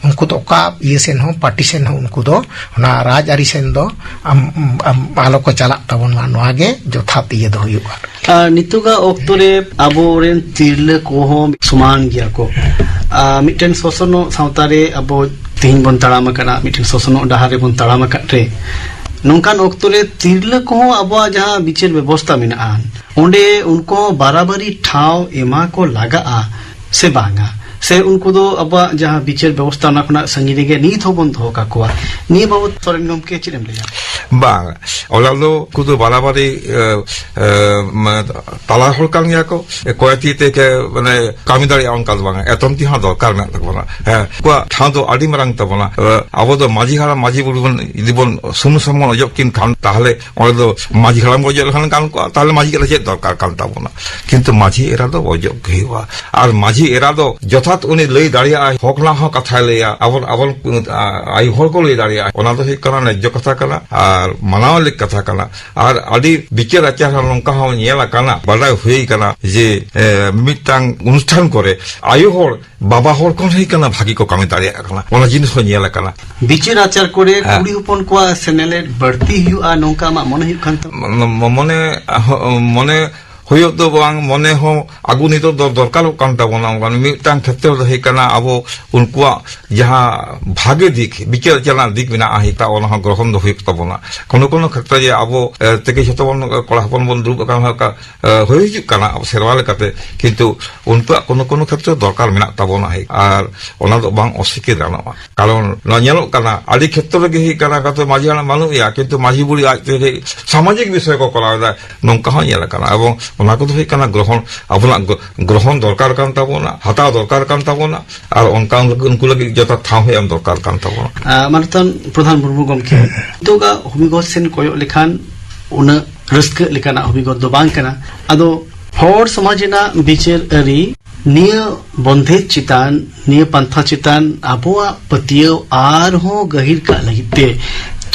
ᱩᱱᱠᱩ ᱫᱚ ᱚᱠᱟ ᱤᱭᱟᱹ ᱥᱮᱱ ᱦᱚᱸ, ᱯᱟᱨᱴᱤᱥᱚᱱ ᱦᱚᱸ ᱩᱱᱠᱩ ᱫᱚ ᱚᱱᱟ ᱨᱟᱡᱽᱟᱹᱨᱤ ᱥᱮᱱ ᱫᱚ ᱟᱢ, ᱟᱢ, ᱟᱞᱚ ᱠᱚ ᱪᱟᱞᱟᱜ ᱛᱟᱵᱚᱱ ᱢᱟ, ᱱᱚᱣᱟ ᱜᱮ ᱡᱚᱛᱷᱟᱛ ᱤᱭᱟᱹ ᱫᱚ ᱦᱩᱭᱩᱜᱼᱟ᱾ ᱟᱨ ᱱᱤᱛᱚᱜᱟᱜ ᱚᱠᱛᱚ ᱨᱮ ᱟᱵᱚᱨᱮᱱ ᱛᱤᱨᱞᱟᱹ ᱠᱚᱦᱚᱸ ᱥᱚᱢᱟᱱ ᱜᱮᱭᱟ ᱠᱚ᱾ ᱟᱨ ᱢᱤᱫᱴᱮᱱ ᱥᱚᱥᱚᱱᱚᱜ ᱥᱟᱶᱛᱟ ᱨᱮ ᱟᱵᱚ ᱛᱮᱦᱮᱧ ᱵᱚᱱ ᱛᱟᱲᱟᱢ ᱟᱠᱟᱫᱟ, ᱢᱤᱫᱴᱮᱱ ᱥᱚᱥᱚᱱᱚᱜ ᱰᱟᱦᱟᱨ ᱨᱮᱵᱚᱱ ᱛᱟᱲᱟᱢ ᱟᱠᱟᱫ ᱨᱮ, ᱱᱚᱝᱠᱟᱱ ᱚᱠᱛᱚ ᱨᱮ ᱛᱤᱨᱞᱟᱹ ᱠᱚᱦᱚᱸ ᱟᱵᱚᱣᱟᱜ ᱡᱟᱦᱟᱸ ᱵᱤᱪᱟᱹᱨ ᱵᱮᱵᱚᱥᱛᱟ ᱢᱮᱱᱟᱜᱼᱟ, ᱚᱸᱰᱮ ᱩᱱᱠᱩ ᱦᱚᱸ ᱵᱟᱨᱟᱵᱟᱨᱤ ᱴᱷᱟᱶ ᱮᱢᱟ ᱠᱚ ᱞᱟᱜᱟᱜᱼᱟ ᱥᱮ ᱵᱟᱝᱟ? ᱥᱮ ᱩᱱᱠᱩ ᱫᱚ ᱟᱵᱚᱣᱟᱜ ᱡᱟᱦᱟᱸ ᱵᱤᱪᱟᱹᱨ ᱵᱮᱵᱚᱥᱛᱷᱟ, ᱚᱱᱟ ᱠᱷᱚᱱᱟᱜ ᱥᱟᱺᱜᱤᱧ ᱨᱮᱜᱮ ᱱᱤᱛ ᱦᱚᱸᱵᱚᱱ ᱫᱚᱦᱚ ᱠᱟᱠᱚᱣᱟ? ᱱᱤᱭᱟᱹ ᱵᱟᱵᱚᱛ ᱥᱚᱨᱮᱱ ᱜᱚᱢᱠᱮ ᱪᱮᱫ ᱮᱢ ᱞᱟᱹᱭᱟ? ᱵᱟᱝ, ᱚᱱᱟ ᱫᱚ ᱩᱱᱠᱩ ᱫᱚ ᱵᱟᱨᱟᱵᱟᱨᱤ, ᱮ, ᱮ, ᱢᱟᱱᱮ, ᱛᱟᱞᱟ ᱦᱚᱲ ᱠᱟᱱ ᱜᱮᱭᱟ ᱠᱚ᱾ ᱠᱚᱭᱮ ᱛᱤ ᱛᱮ ᱠᱮ, ᱢᱟᱱᱮ, ᱠᱟᱹᱢᱤ ᱫᱟᱲᱮᱭᱟᱜᱼᱟ, ᱚᱱᱠᱟ ᱫᱚ ᱵᱟᱝ᱾ ᱮᱛᱚᱢ ᱛᱤ ᱦᱚᱸ ᱫᱚᱨᱠᱟᱨ ᱢᱮᱱᱟᱜ ᱛᱟᱵᱚᱱᱟ᱾ ᱦᱮᱸ, ᱩᱱᱠᱩᱣᱟᱜ ᱴᱷᱟᱶ ᱫᱚ ᱟᱹᱰᱤ ᱢᱟᱨᱟᱝ ᱛᱟᱵᱚᱱᱟ᱾ ᱮ, ᱟᱵᱚ ᱫᱚ ᱢᱟᱹᱡᱷᱤ ᱦᱟᱲᱟᱢ, ᱢᱟᱹᱡᱷᱤ ᱵᱩᱲᱦᱤ ᱵᱚᱱ, ᱡᱩᱫᱤ ᱵᱚᱱ ᱥᱩᱱᱩᱢ ᱥᱟᱥᱟᱝ ᱵᱚᱱ ᱚᱡᱚᱜ ᱠᱤᱱ ᱠᱷᱟᱱ, ᱛᱟᱦᱚᱞᱮ ᱚᱸᱰᱮ ᱫᱚ ᱢᱟᱹᱡᱷᱤ ᱦᱟᱲᱟᱢ ᱜᱮ ᱚᱡᱚᱜ ᱞᱮᱠᱷᱟᱱ ᱜᱟᱱ ᱠᱚᱜᱼᱟ᱾ ᱛᱟᱦᱚᱞᱮ ᱢᱟᱹᱡᱷᱤ ᱮᱨᱟ ᱪᱮᱫ ᱫᱚᱨᱠᱟᱨ ᱠᱟᱱ ᱛᱟᱵᱚᱱᱟ? ᱠᱤᱱᱛᱩ ᱢᱟᱹᱡᱷᱤ ᱮᱨᱟ ᱫᱚ ᱚᱡᱚᱜ ᱜᱮ ᱦᱩᱭᱩᱜᱼᱟ᱾ ᱟᱨ ᱢᱟᱹᱡᱷᱤ ᱮᱨᱟ ᱫᱚ ᱡᱚᱛᱷᱟᱛ ᱩᱱᱤ ᱞᱟᱹᱭ ᱫᱟᱲᱮᱭᱟᱜᱼᱟᱭ, ᱦᱚᱠ ᱨᱮᱱᱟᱜ ᱦᱚᱸ ᱠᱟᱛᱷᱟᱭ ᱞᱟᱹᱭᱟ, ᱟᱵᱚ, ᱟᱵᱚ, ᱟ, ᱟᱭᱳ ᱦᱚᱲ ᱠᱚ ᱞᱟᱹᱭ ᱫᱟᱲᱮᱭᱟᱜᱼᱟ᱾ ᱚᱱᱟ ᱫᱚ ᱦᱩᱭᱩᱜ ᱠᱟᱱᱟ ᱱᱮᱡᱽᱡᱚ ᱠᱟᱛᱷᱟ ᱠᱟᱱᱟ ᱟᱨ ᱢᱟᱱᱟᱣ ᱞᱮᱠ ᱠᱟᱛᱷᱟ ᱠᱟᱱᱟ᱾ ᱟᱨ ᱟᱹᱰᱤ ᱵᱤᱪᱟᱹᱨ ᱟᱪᱟᱨ ᱦᱚᱸ ᱱᱚᱝᱠᱟ ᱦᱚᱸ ᱧᱮᱞ ᱟᱠᱟᱱᱟ, ᱵᱟᱰᱟᱭ ᱦᱩᱭ ᱟᱠᱟᱱᱟ ᱡᱮ, ᱮ, ᱢᱤᱫᱴᱟᱝ ᱚᱱᱩᱥᱴᱷᱟᱱ ᱠᱚᱨᱮ ᱟᱭᱳ ᱦᱚᱲ ᱵᱟᱵᱟ ᱦᱚᱲ ᱠᱷᱚᱱ ᱦᱩᱭ ᱠᱟᱱᱟ ᱵᱷᱟᱹᱜᱤ ᱠᱚ ᱠᱟᱹᱢᱤ ᱫᱟᱲᱮᱭᱟᱜ ᱠᱟᱱᱟ, ᱚᱱᱟ ᱡᱤᱱᱤᱥ ᱦᱚᱸ ᱧᱮᱞ ᱟᱠᱟᱱᱟ᱾ ᱵᱤᱪᱟᱹᱨ ᱟᱪᱟᱨ ᱠᱚᱨᱮ ᱦᱮᱸ᱾ ᱠᱩᱲᱤ ᱦᱚᱯᱚᱱ ᱠᱚᱣᱟᱜ ᱥᱮᱱᱮᱞᱮᱫ ᱵᱟᱹᱲᱛᱤ ᱦᱩᱭᱩᱜᱼᱟ, ᱱᱚᱝᱠᱟ ᱟᱢᱟᱜ ᱢᱚᱱᱮ ᱦᱩᱭᱩᱜ ᱠᱟᱱ ᱛᱟᱢᱟ? ᱢᱚ-, ᱢᱚᱱᱮ, ᱢᱚᱱᱮ ᱦᱩᱭᱩᱜ ᱫᱚ ᱵᱟᱝ, ᱢᱚᱱᱮ ᱦᱚᱸ ᱟᱹᱜᱩ ᱱᱤᱛᱚᱜ ᱫᱚ ᱫᱚᱨᱠᱟᱨᱚᱜ ᱠᱟᱱ ᱛᱟᱵᱚᱱᱟ᱾ ᱚᱱᱠᱟᱱ ᱢᱤᱫᱴᱟᱝ ᱠᱷᱮᱛᱨᱚ ᱫᱚ ᱦᱩᱭᱩᱜ ᱠᱟᱱᱟ, ᱟᱵᱚ ᱩᱱᱠᱩᱣᱟᱜ ᱡᱟᱦᱟᱸ ᱵᱷᱟᱜᱮ ᱫᱤᱠ, ᱵᱤᱪᱟᱹᱨ ᱟᱪᱟᱨ ᱨᱮᱱᱟᱜ ᱫᱤᱠ ᱢᱮᱱᱟᱜᱼᱟ, ᱦᱤᱛᱟ ᱚᱱᱟ ᱦᱚᱸ ᱜᱨᱚᱦᱚᱱ ᱫᱚ ᱦᱩᱭᱩᱜ ᱛᱟᱵᱚᱱᱟ᱾ ᱠᱳᱱᱳ ᱠᱳᱱᱳ ᱠᱷᱮᱛᱨᱚ ᱡᱮ ᱟᱵᱚ, ᱮ, ᱛᱮᱜᱮ ᱡᱷᱚᱛᱚ ᱵᱚᱱ, ᱠᱚᱲᱟ ᱦᱚᱯᱚᱱ ᱵᱚᱱ ᱫᱩᱲᱩᱵ ᱟᱠᱟᱱ ᱨᱮᱦᱚᱸ ᱠᱟ-, ᱮ, ᱦᱩᱭ ᱦᱤᱡᱩᱜ ᱠᱟᱱᱟ ᱟᱵᱚ ᱥᱮᱨᱣᱟ ᱞᱮᱠᱟᱛᱮ, ᱠᱤᱱᱛᱩ ᱩᱱᱠᱩᱣᱟᱜ ᱠᱳᱱᱳ ᱠᱳᱱᱳ ᱠᱷᱮᱛᱨᱚ ᱫᱚᱨᱠᱟᱨ ᱢᱮᱱᱟᱜ ᱛᱟᱵᱚᱱᱟ, ᱟᱨ ᱚᱱᱟ ᱫᱚ ᱵᱟᱝ ᱚᱥᱤᱠᱟᱹᱨ ᱜᱟᱱᱚᱜᱼᱟ᱾ ᱠᱟᱨᱚᱱ ᱱᱚᱣᱟ ᱧᱮᱞᱚᱜ ᱠᱟᱱᱟ, ᱟᱹᱰᱤ ᱠᱷᱮᱛᱨᱚ ᱨᱮᱜᱮ ᱦᱩᱭᱩᱜ ᱠᱟᱱᱟ, ᱠᱟᱛᱮ ᱢᱟᱹᱡᱷᱤ ᱦᱟᱲᱟᱢ ᱵᱟᱹᱱᱩᱜ ᱮᱭᱟ, ᱠᱤᱱᱛᱩ ᱢᱟᱹᱡᱷᱤ ᱵᱩᱲᱦᱤ ᱟᱡ ᱛᱮᱜᱮ ᱥᱟᱢᱟᱡᱤᱠ ᱵᱤᱥᱚᱭ ᱠᱚ ᱠᱚᱨᱟᱣ ᱮᱫᱟ, ᱱᱚᱝᱠᱟ ᱦᱚᱸ ᱧᱮᱞ ᱟᱠᱟᱱᱟ᱾ ᱮᱵᱚᱝ ᱚᱱᱟ ᱠᱚᱫᱚ ᱦᱩᱭᱩᱜ ᱠᱟᱱᱟ ᱜᱨᱚᱦᱚᱱ, ᱟᱵᱚᱱᱟᱜ ᱜᱨᱚ-, ᱜᱨᱚᱦᱚᱱ ᱫᱚᱨᱠᱟᱨ ᱠᱟᱱ ᱛᱟᱵᱚᱱᱟ, ᱦᱟᱛᱟᱣ ᱫᱚᱨᱠᱟᱨ ᱠᱟᱱ ᱛᱟᱵᱚᱱᱟ, ᱟᱨ ᱚᱱᱠᱟ ᱩᱱᱠᱩ ᱞᱟᱹᱜᱤᱫ ᱡᱚᱛᱷᱟᱛ ᱴᱷᱟᱶ ᱦᱚᱸ ᱮᱢ ᱫᱚᱨᱠᱟᱨ ᱠᱟᱱ ᱛᱟᱵᱚᱱᱟ᱾ ᱟᱨ ᱢᱟᱱᱚᱛᱟᱱ ᱯᱨᱚᱫᱷᱟᱱ ᱢᱩᱨᱢᱩ ᱜᱚᱢᱠᱮ, ᱱᱤᱛᱚᱜᱟᱜ ᱦᱚᱵᱤᱜᱚᱛ ᱥᱮᱱ ᱠᱚᱭᱚᱜ ᱞᱮᱠᱷᱟᱱ ᱩᱱᱟᱹᱜ ᱨᱟᱹᱥᱠᱟᱹᱜ ᱞᱮᱠᱟᱱᱟᱜ ᱦᱚᱵᱤᱜᱚᱛ ᱫᱚ ᱵᱟᱝ ᱠᱟᱱᱟ᱾ ᱟᱫᱚ ᱦᱚᱲ ᱥᱚᱢᱟᱡᱽ ᱨᱮᱱᱟᱜ ᱵᱤᱪᱟᱹᱨ ᱟᱹᱨᱤ ᱱᱤᱭᱟᱹ ᱵᱚᱱᱫᱷᱮᱡᱽ ᱪᱮᱛᱟᱱ, ᱱᱤᱭᱟᱹ ᱯᱟᱱᱛᱷᱟ ᱪᱮᱛᱟᱱ ᱟᱵᱚᱣᱟᱜ ᱯᱟᱹᱛᱭᱟᱹᱣ ᱟᱨᱦᱚᱸ ᱜᱟᱹᱦᱤᱨ ᱠᱟᱜ ᱞᱟᱹᱜᱤᱫ ᱛᱮ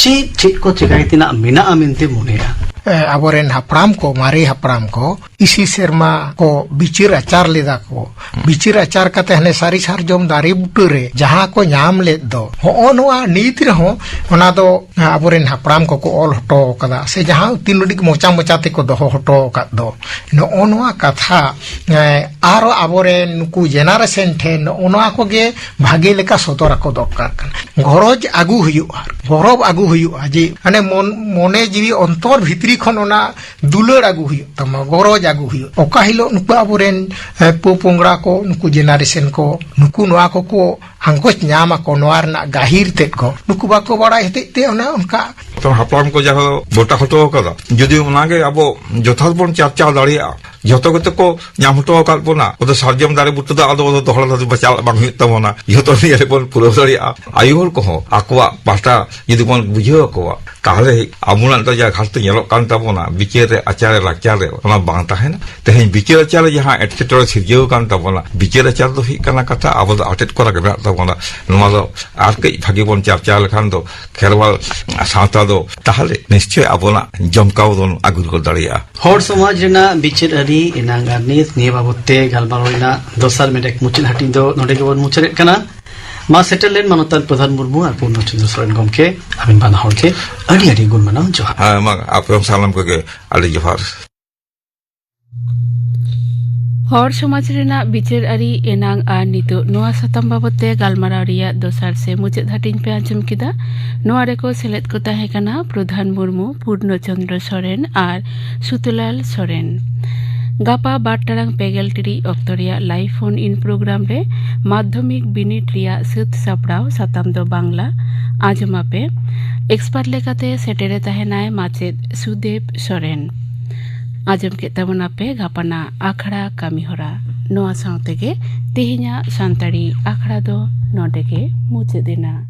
ᱪᱮᱫ ᱪᱮᱫ ᱠᱚ ᱪᱮᱠᱟᱭ ᱛᱮᱱᱟᱜ ᱢᱮᱱᱟᱜᱼᱟ ᱢᱮᱱᱛᱮ ᱢᱚᱱᱮᱭᱟ? ᱮ, ᱟᱵᱚᱨᱮᱱ ᱦᱟᱯᱲᱟᱢ ᱠᱚ, ᱢᱟᱨᱮ ᱦᱟᱯᱲᱟᱢ ᱠᱚ ᱤᱥᱤ ᱥᱮᱨᱢᱟ ᱠᱚ ᱵᱤᱪᱟᱹᱨ ᱟᱪᱟᱨ ᱞᱮᱫᱟ ᱠᱚ᱾ ᱵᱤᱪᱟᱹᱨ ᱟᱪᱟᱨ ᱠᱟᱛᱮ ᱦᱟᱱᱮ ᱥᱟᱹᱨᱤ ᱥᱟᱨᱡᱚᱢ ᱫᱟᱨᱮ ᱵᱩᱴᱟᱹᱨᱮ ᱡᱟᱦᱟᱸ ᱠᱚ ᱧᱟᱢ ᱞᱮᱫ ᱫᱚ, ᱦᱚᱸᱜᱼᱚ ᱱᱚᱣᱟ ᱱᱤᱛ ᱨᱮᱦᱚᱸ ᱚᱱᱟ ᱫᱚ ᱟᱵᱚᱨᱮᱱ ᱦᱟᱯᱲᱟᱢ ᱠᱚᱠᱚ ᱚᱞ ᱦᱚᱴᱚ ᱟᱠᱟᱫᱟ, ᱥᱮ ᱡᱟᱦᱟᱸ ᱛᱤᱱ ᱩᱰᱤᱡ ᱢᱚᱪᱟ ᱢᱚᱪᱟ ᱛᱮᱠᱚ ᱫᱚᱦᱚ ᱦᱚᱴᱚ ᱟᱠᱟᱫ ᱫᱚ, ᱱᱚᱜᱼᱚ ᱱᱚᱣᱟ ᱠᱟᱛᱷᱟ, ᱮ, ᱟᱨᱚ ᱟᱵᱚᱨᱮᱱ ᱱᱩᱠᱩ ᱡᱮᱱᱟᱨᱮᱥᱚᱱ ᱴᱷᱮᱱ ᱱᱚᱜᱼᱚ ᱱᱚᱣᱟ ᱠᱚᱜᱮ ᱵᱷᱟᱜᱮ ᱞᱮᱠᱟ ᱥᱚᱫᱚᱨ ᱟᱠᱚ ᱫᱚᱨᱠᱟᱨ ᱠᱟᱱᱟ᱾ ᱜᱚᱨᱚᱡᱽ ᱟᱹᱜᱩ ᱦᱩᱭᱩᱜᱼᱟ, ᱜᱚᱨᱚᱵᱽ ᱟᱹᱜᱩ ᱦᱩᱭᱩᱜᱼᱟ ᱡᱮ ᱦᱟᱱᱮ ᱢᱚᱱ-, ᱢᱚᱱᱮ ᱡᱤᱣᱤ ᱚᱱᱛᱚᱨ ᱵᱷᱤᱛᱨᱤ ᱠᱷᱚᱱ ᱚᱱᱟ ᱫᱩᱞᱟᱹᱲ ᱟᱹᱜᱩ ᱦᱩᱭᱩᱜ ᱛᱟᱢᱟ, ᱜᱚᱨᱚᱡᱽ ᱟᱹᱜᱩ ᱦᱩᱭᱩᱜ᱾ ᱚᱠᱟ ᱦᱤᱞᱳᱜ ᱱᱩᱠᱩ ᱟᱵᱚᱨᱮᱱ, ᱮ, ᱯᱚ ᱯᱚᱝᱲᱟ ᱠᱚ, ᱱᱩᱠᱩ generation ᱠᱚ, ᱱᱩᱠᱩ ᱱᱚᱣᱟ ᱠᱚᱠᱚ ᱟᱸᱜᱚᱪ ᱧᱟᱢ ᱟᱠᱚ, ᱱᱚᱣᱟ ᱨᱮᱱᱟᱜ ᱜᱟᱹᱦᱤᱨ ᱛᱮᱫ ᱠᱚ, ᱱᱩᱠᱩ ᱵᱟᱠᱚ ᱵᱟᱲᱟᱭ ᱦᱚᱛᱮᱡ ᱛᱮ ᱚᱱᱮ ᱚᱱᱠᱟ᱾ ᱛᱚ ᱦᱟᱯᱲᱟᱢ ᱠᱚ ᱡᱟᱦᱟᱸ ᱵᱚᱴᱟ ᱦᱚᱴᱚ ᱟᱠᱟᱫᱟ, ᱡᱩᱫᱤ ᱚᱱᱟᱜᱮ ᱟᱵᱚ ᱡᱚᱛᱷᱟᱛ ᱵᱚᱱ ᱪᱟᱨᱪᱟᱣ ᱫᱟᱲᱮᱭᱟᱜᱼᱟ, ᱡᱚᱛᱚ ᱜᱮᱛᱚ ᱠᱚ ᱧᱟᱢ ᱦᱚᱴᱚ ᱟᱠᱟᱫ ᱵᱚᱱᱟ᱾ ᱟᱫᱚ ᱥᱟᱨᱡᱚᱢ ᱫᱟᱨᱮ ᱵᱩᱴᱟᱹ ᱫᱚ ᱟᱫᱚ ᱫᱚᱦᱲᱟ ᱫᱚ ᱵᱟᱪᱟᱞᱟᱜ ᱵᱟᱝ ᱦᱩᱭᱩᱜ ᱛᱟᱵᱚᱱᱟ᱾ ᱡᱚᱛᱚ ᱱᱤᱭᱟᱹ ᱨᱮᱵᱚᱱ ᱯᱩᱨᱟᱹᱣ ᱫᱟᱲᱮᱭᱟᱜᱼᱟ᱾ ᱟᱭᱳ ᱦᱚᱲ ᱠᱚᱦᱚᱸ ᱟᱠᱚᱣᱟᱜ ᱯᱟᱦᱴᱟ ᱡᱩᱫᱤ ᱵᱚᱱ ᱵᱩᱡᱷᱟᱹᱣ ᱟᱠᱚᱣᱟ, ᱛᱟᱦᱚᱞᱮ ᱟᱵᱚᱱᱟᱜ ᱫᱚ ᱡᱟ ᱜᱷᱟᱴᱛᱤ ᱧᱮᱞᱚᱜ ᱠᱟᱱ ᱛᱟᱵᱚᱱᱟ, ᱵᱤᱪᱟᱹᱨ ᱨᱮ, ᱟᱪᱟᱨ ᱨᱮ, ᱞᱟᱠᱪᱟᱨ ᱨᱮ, ᱚᱱᱟ ᱵᱟᱝ ᱛᱟᱦᱮᱱᱟ᱾ ᱛᱮᱦᱮᱧ ᱵᱤᱪᱟᱹᱨ ᱟᱪᱟᱨ ᱨᱮ ᱡᱟᱦᱟᱸ ᱮᱴᱠᱮᱴᱚᱬᱮ ᱥᱤᱨᱡᱟᱹᱣ ᱟᱠᱟᱱ ᱛᱟᱵᱚᱱᱟ, ᱵᱤᱪᱟᱹᱨ ᱟᱪᱟᱨ ᱫᱚ ᱦᱩᱭᱩᱜ ᱠᱟᱱᱟ ᱠᱟᱛᱷᱟ, ᱟᱵᱚ ᱫᱚ ᱟᱴᱮᱫ ᱠᱚᱨᱟ ᱜᱮ ᱢᱮᱱᱟᱜ ᱛᱟᱵᱚᱱᱟ᱾ ᱱᱚᱣᱟ ᱫᱚ ᱟᱨ ᱠᱟᱹᱡ ᱵᱷᱟᱜᱮ ᱵᱚᱱ ᱪᱟᱨᱪᱟ ᱞᱮᱠᱷᱟᱱ ᱫᱚ ᱠᱷᱮᱨᱣᱟᱞ ᱥᱟᱶᱛᱟ ᱫᱚ ᱛᱟᱦᱚᱞᱮ ᱱᱤᱥᱪᱚᱭ ᱟᱵᱚᱱᱟᱜ ᱡᱚᱢᱠᱟᱣ ᱵᱚᱱ ᱟᱹᱜᱩ ᱜᱚᱫ ᱫᱟᱲᱮᱭᱟᱜᱼᱟ᱾ ᱦᱚᱲ ᱥᱚᱢᱟᱡᱽ ᱨᱮᱱᱟᱜ ᱵᱤᱪᱟᱹᱨ ᱟᱹᱨᱤ ᱮᱱᱟᱝ ᱟᱨ ᱱᱤᱛ ᱱᱤᱭᱟᱹ ᱵᱟᱵᱚᱛ ᱛᱮ ᱜᱟᱞᱢᱟᱨᱟᱣ ᱨᱮᱱᱟᱜ ᱫᱚᱥᱟᱨ ᱢᱮᱰᱮᱠ ᱢᱩᱪᱟᱹᱫ ᱦᱟᱹᱴᱤᱧ ᱫᱚ ᱱᱚᱰᱮ ᱜᱮᱵᱚᱱ ᱢᱩᱪᱟᱹᱫᱮᱫ ᱠᱟᱱᱟ᱾ ᱢᱟ ᱥᱮᱴᱮᱨ ᱞᱮᱱ ᱢᱟᱱᱚᱛᱟᱱ ᱯᱨᱚᱫᱷᱟᱱ ᱢᱩᱨᱢᱩ ᱟᱨ ᱯᱩᱨᱱᱚ ᱪᱚᱱᱫᱨᱚ ᱥᱚᱨᱮᱱ ᱜᱚᱢᱠᱮ, ᱟᱹᱵᱤᱱ ᱵᱟᱱᱟ ᱦᱚᱲ ᱜᱮ ᱟᱹᱰᱤ ᱟᱹᱰᱤ ᱜᱩᱱ ᱢᱟᱱᱟᱣ ᱡᱚᱦᱟᱨ᱾ ᱦᱮᱸ, ᱢᱟ ᱟᱯᱮ ᱦᱚᱸ ᱥᱟᱱᱟᱢ ᱠᱚᱜᱮ ᱟᱹᱰᱤ ᱡᱚᱦᱟᱨ᱾ ᱦᱚᱲ ᱥᱚᱢᱟᱡᱽ ᱨᱮᱱᱟᱜ ᱵᱤᱪᱟᱹᱨ ᱟᱹᱨᱤ ᱮᱱᱟᱝ ᱟᱨ ᱱᱤᱛᱚᱜ ᱱᱚᱣᱟ ᱥᱟᱛᱟᱢ ᱵᱟᱵᱚᱛ ᱛᱮ ᱜᱟᱞᱢᱟᱨᱟᱣ ᱨᱮᱭᱟᱜ ᱫᱚᱥᱟᱨ ᱥᱮ ᱢᱩᱪᱟᱹᱫ ᱦᱟᱹᱴᱤᱧ ᱯᱮ ᱟᱸᱡᱚᱢ ᱠᱮᱫᱟ᱾ ᱱᱚᱣᱟ ᱨᱮᱠᱚ ᱥᱮᱞᱮᱫ ᱠᱚ ᱛᱟᱦᱮᱸ ᱠᱟᱱᱟ ᱯᱨᱚᱫᱷᱟᱱ ᱢᱩᱨᱢᱩ, ᱯᱩᱨᱱᱚ ᱪᱚᱱᱫᱨᱚ ᱥᱚᱨᱮᱱ ᱟᱨ ᱥᱩᱛᱩᱞᱟᱞ ᱥᱚᱨᱮᱱ᱾ ᱜᱟᱯᱟ ᱵᱟᱨ ᱴᱟᱲᱟᱝ ᱯᱮ ᱜᱮᱞ ᱴᱤᱲᱤᱡ ᱚᱠᱛᱚ ᱨᱮᱭᱟᱜ live phone in program ᱨᱮ ᱢᱟᱫᱽᱫᱷᱚᱢᱤᱠ ᱵᱤᱱᱤᱰ ᱨᱮᱭᱟᱜ ᱥᱟᱹᱛ ᱥᱟᱯᱲᱟᱣ, ᱥᱟᱛᱟᱢ ᱫᱚ ᱵᱟᱝᱞᱟ᱾ ᱟᱸᱡᱚᱢ ᱟᱯᱮ᱾ expert ᱞᱮᱠᱟᱛᱮ ᱥᱮᱴᱮᱨᱮ ᱛᱟᱦᱮᱱᱟᱭ ᱢᱟᱪᱮᱫ ᱥᱩᱫᱮᱵᱽ ᱥᱚᱨᱮᱱ᱾ ᱟᱸᱡᱚᱢ ᱠᱮᱫ ᱛᱟᱵᱚᱱᱟᱯᱮ ᱜᱟᱯᱟᱱᱟᱜ ᱟᱠᱷᱲᱟ ᱠᱟᱹᱢᱤᱦᱚᱨᱟ᱾ ᱱᱚᱣᱟ ᱥᱟᱶ ᱛᱮᱜᱮ ᱛᱮᱦᱮᱧᱟᱜ ᱥᱟᱱᱛᱟᱲᱤ ᱟᱠᱷᱲᱟ ᱫᱚ ᱱᱚᱰᱮ ᱜᱮ ᱢᱩᱪᱟᱹᱫ ᱮᱱᱟ᱾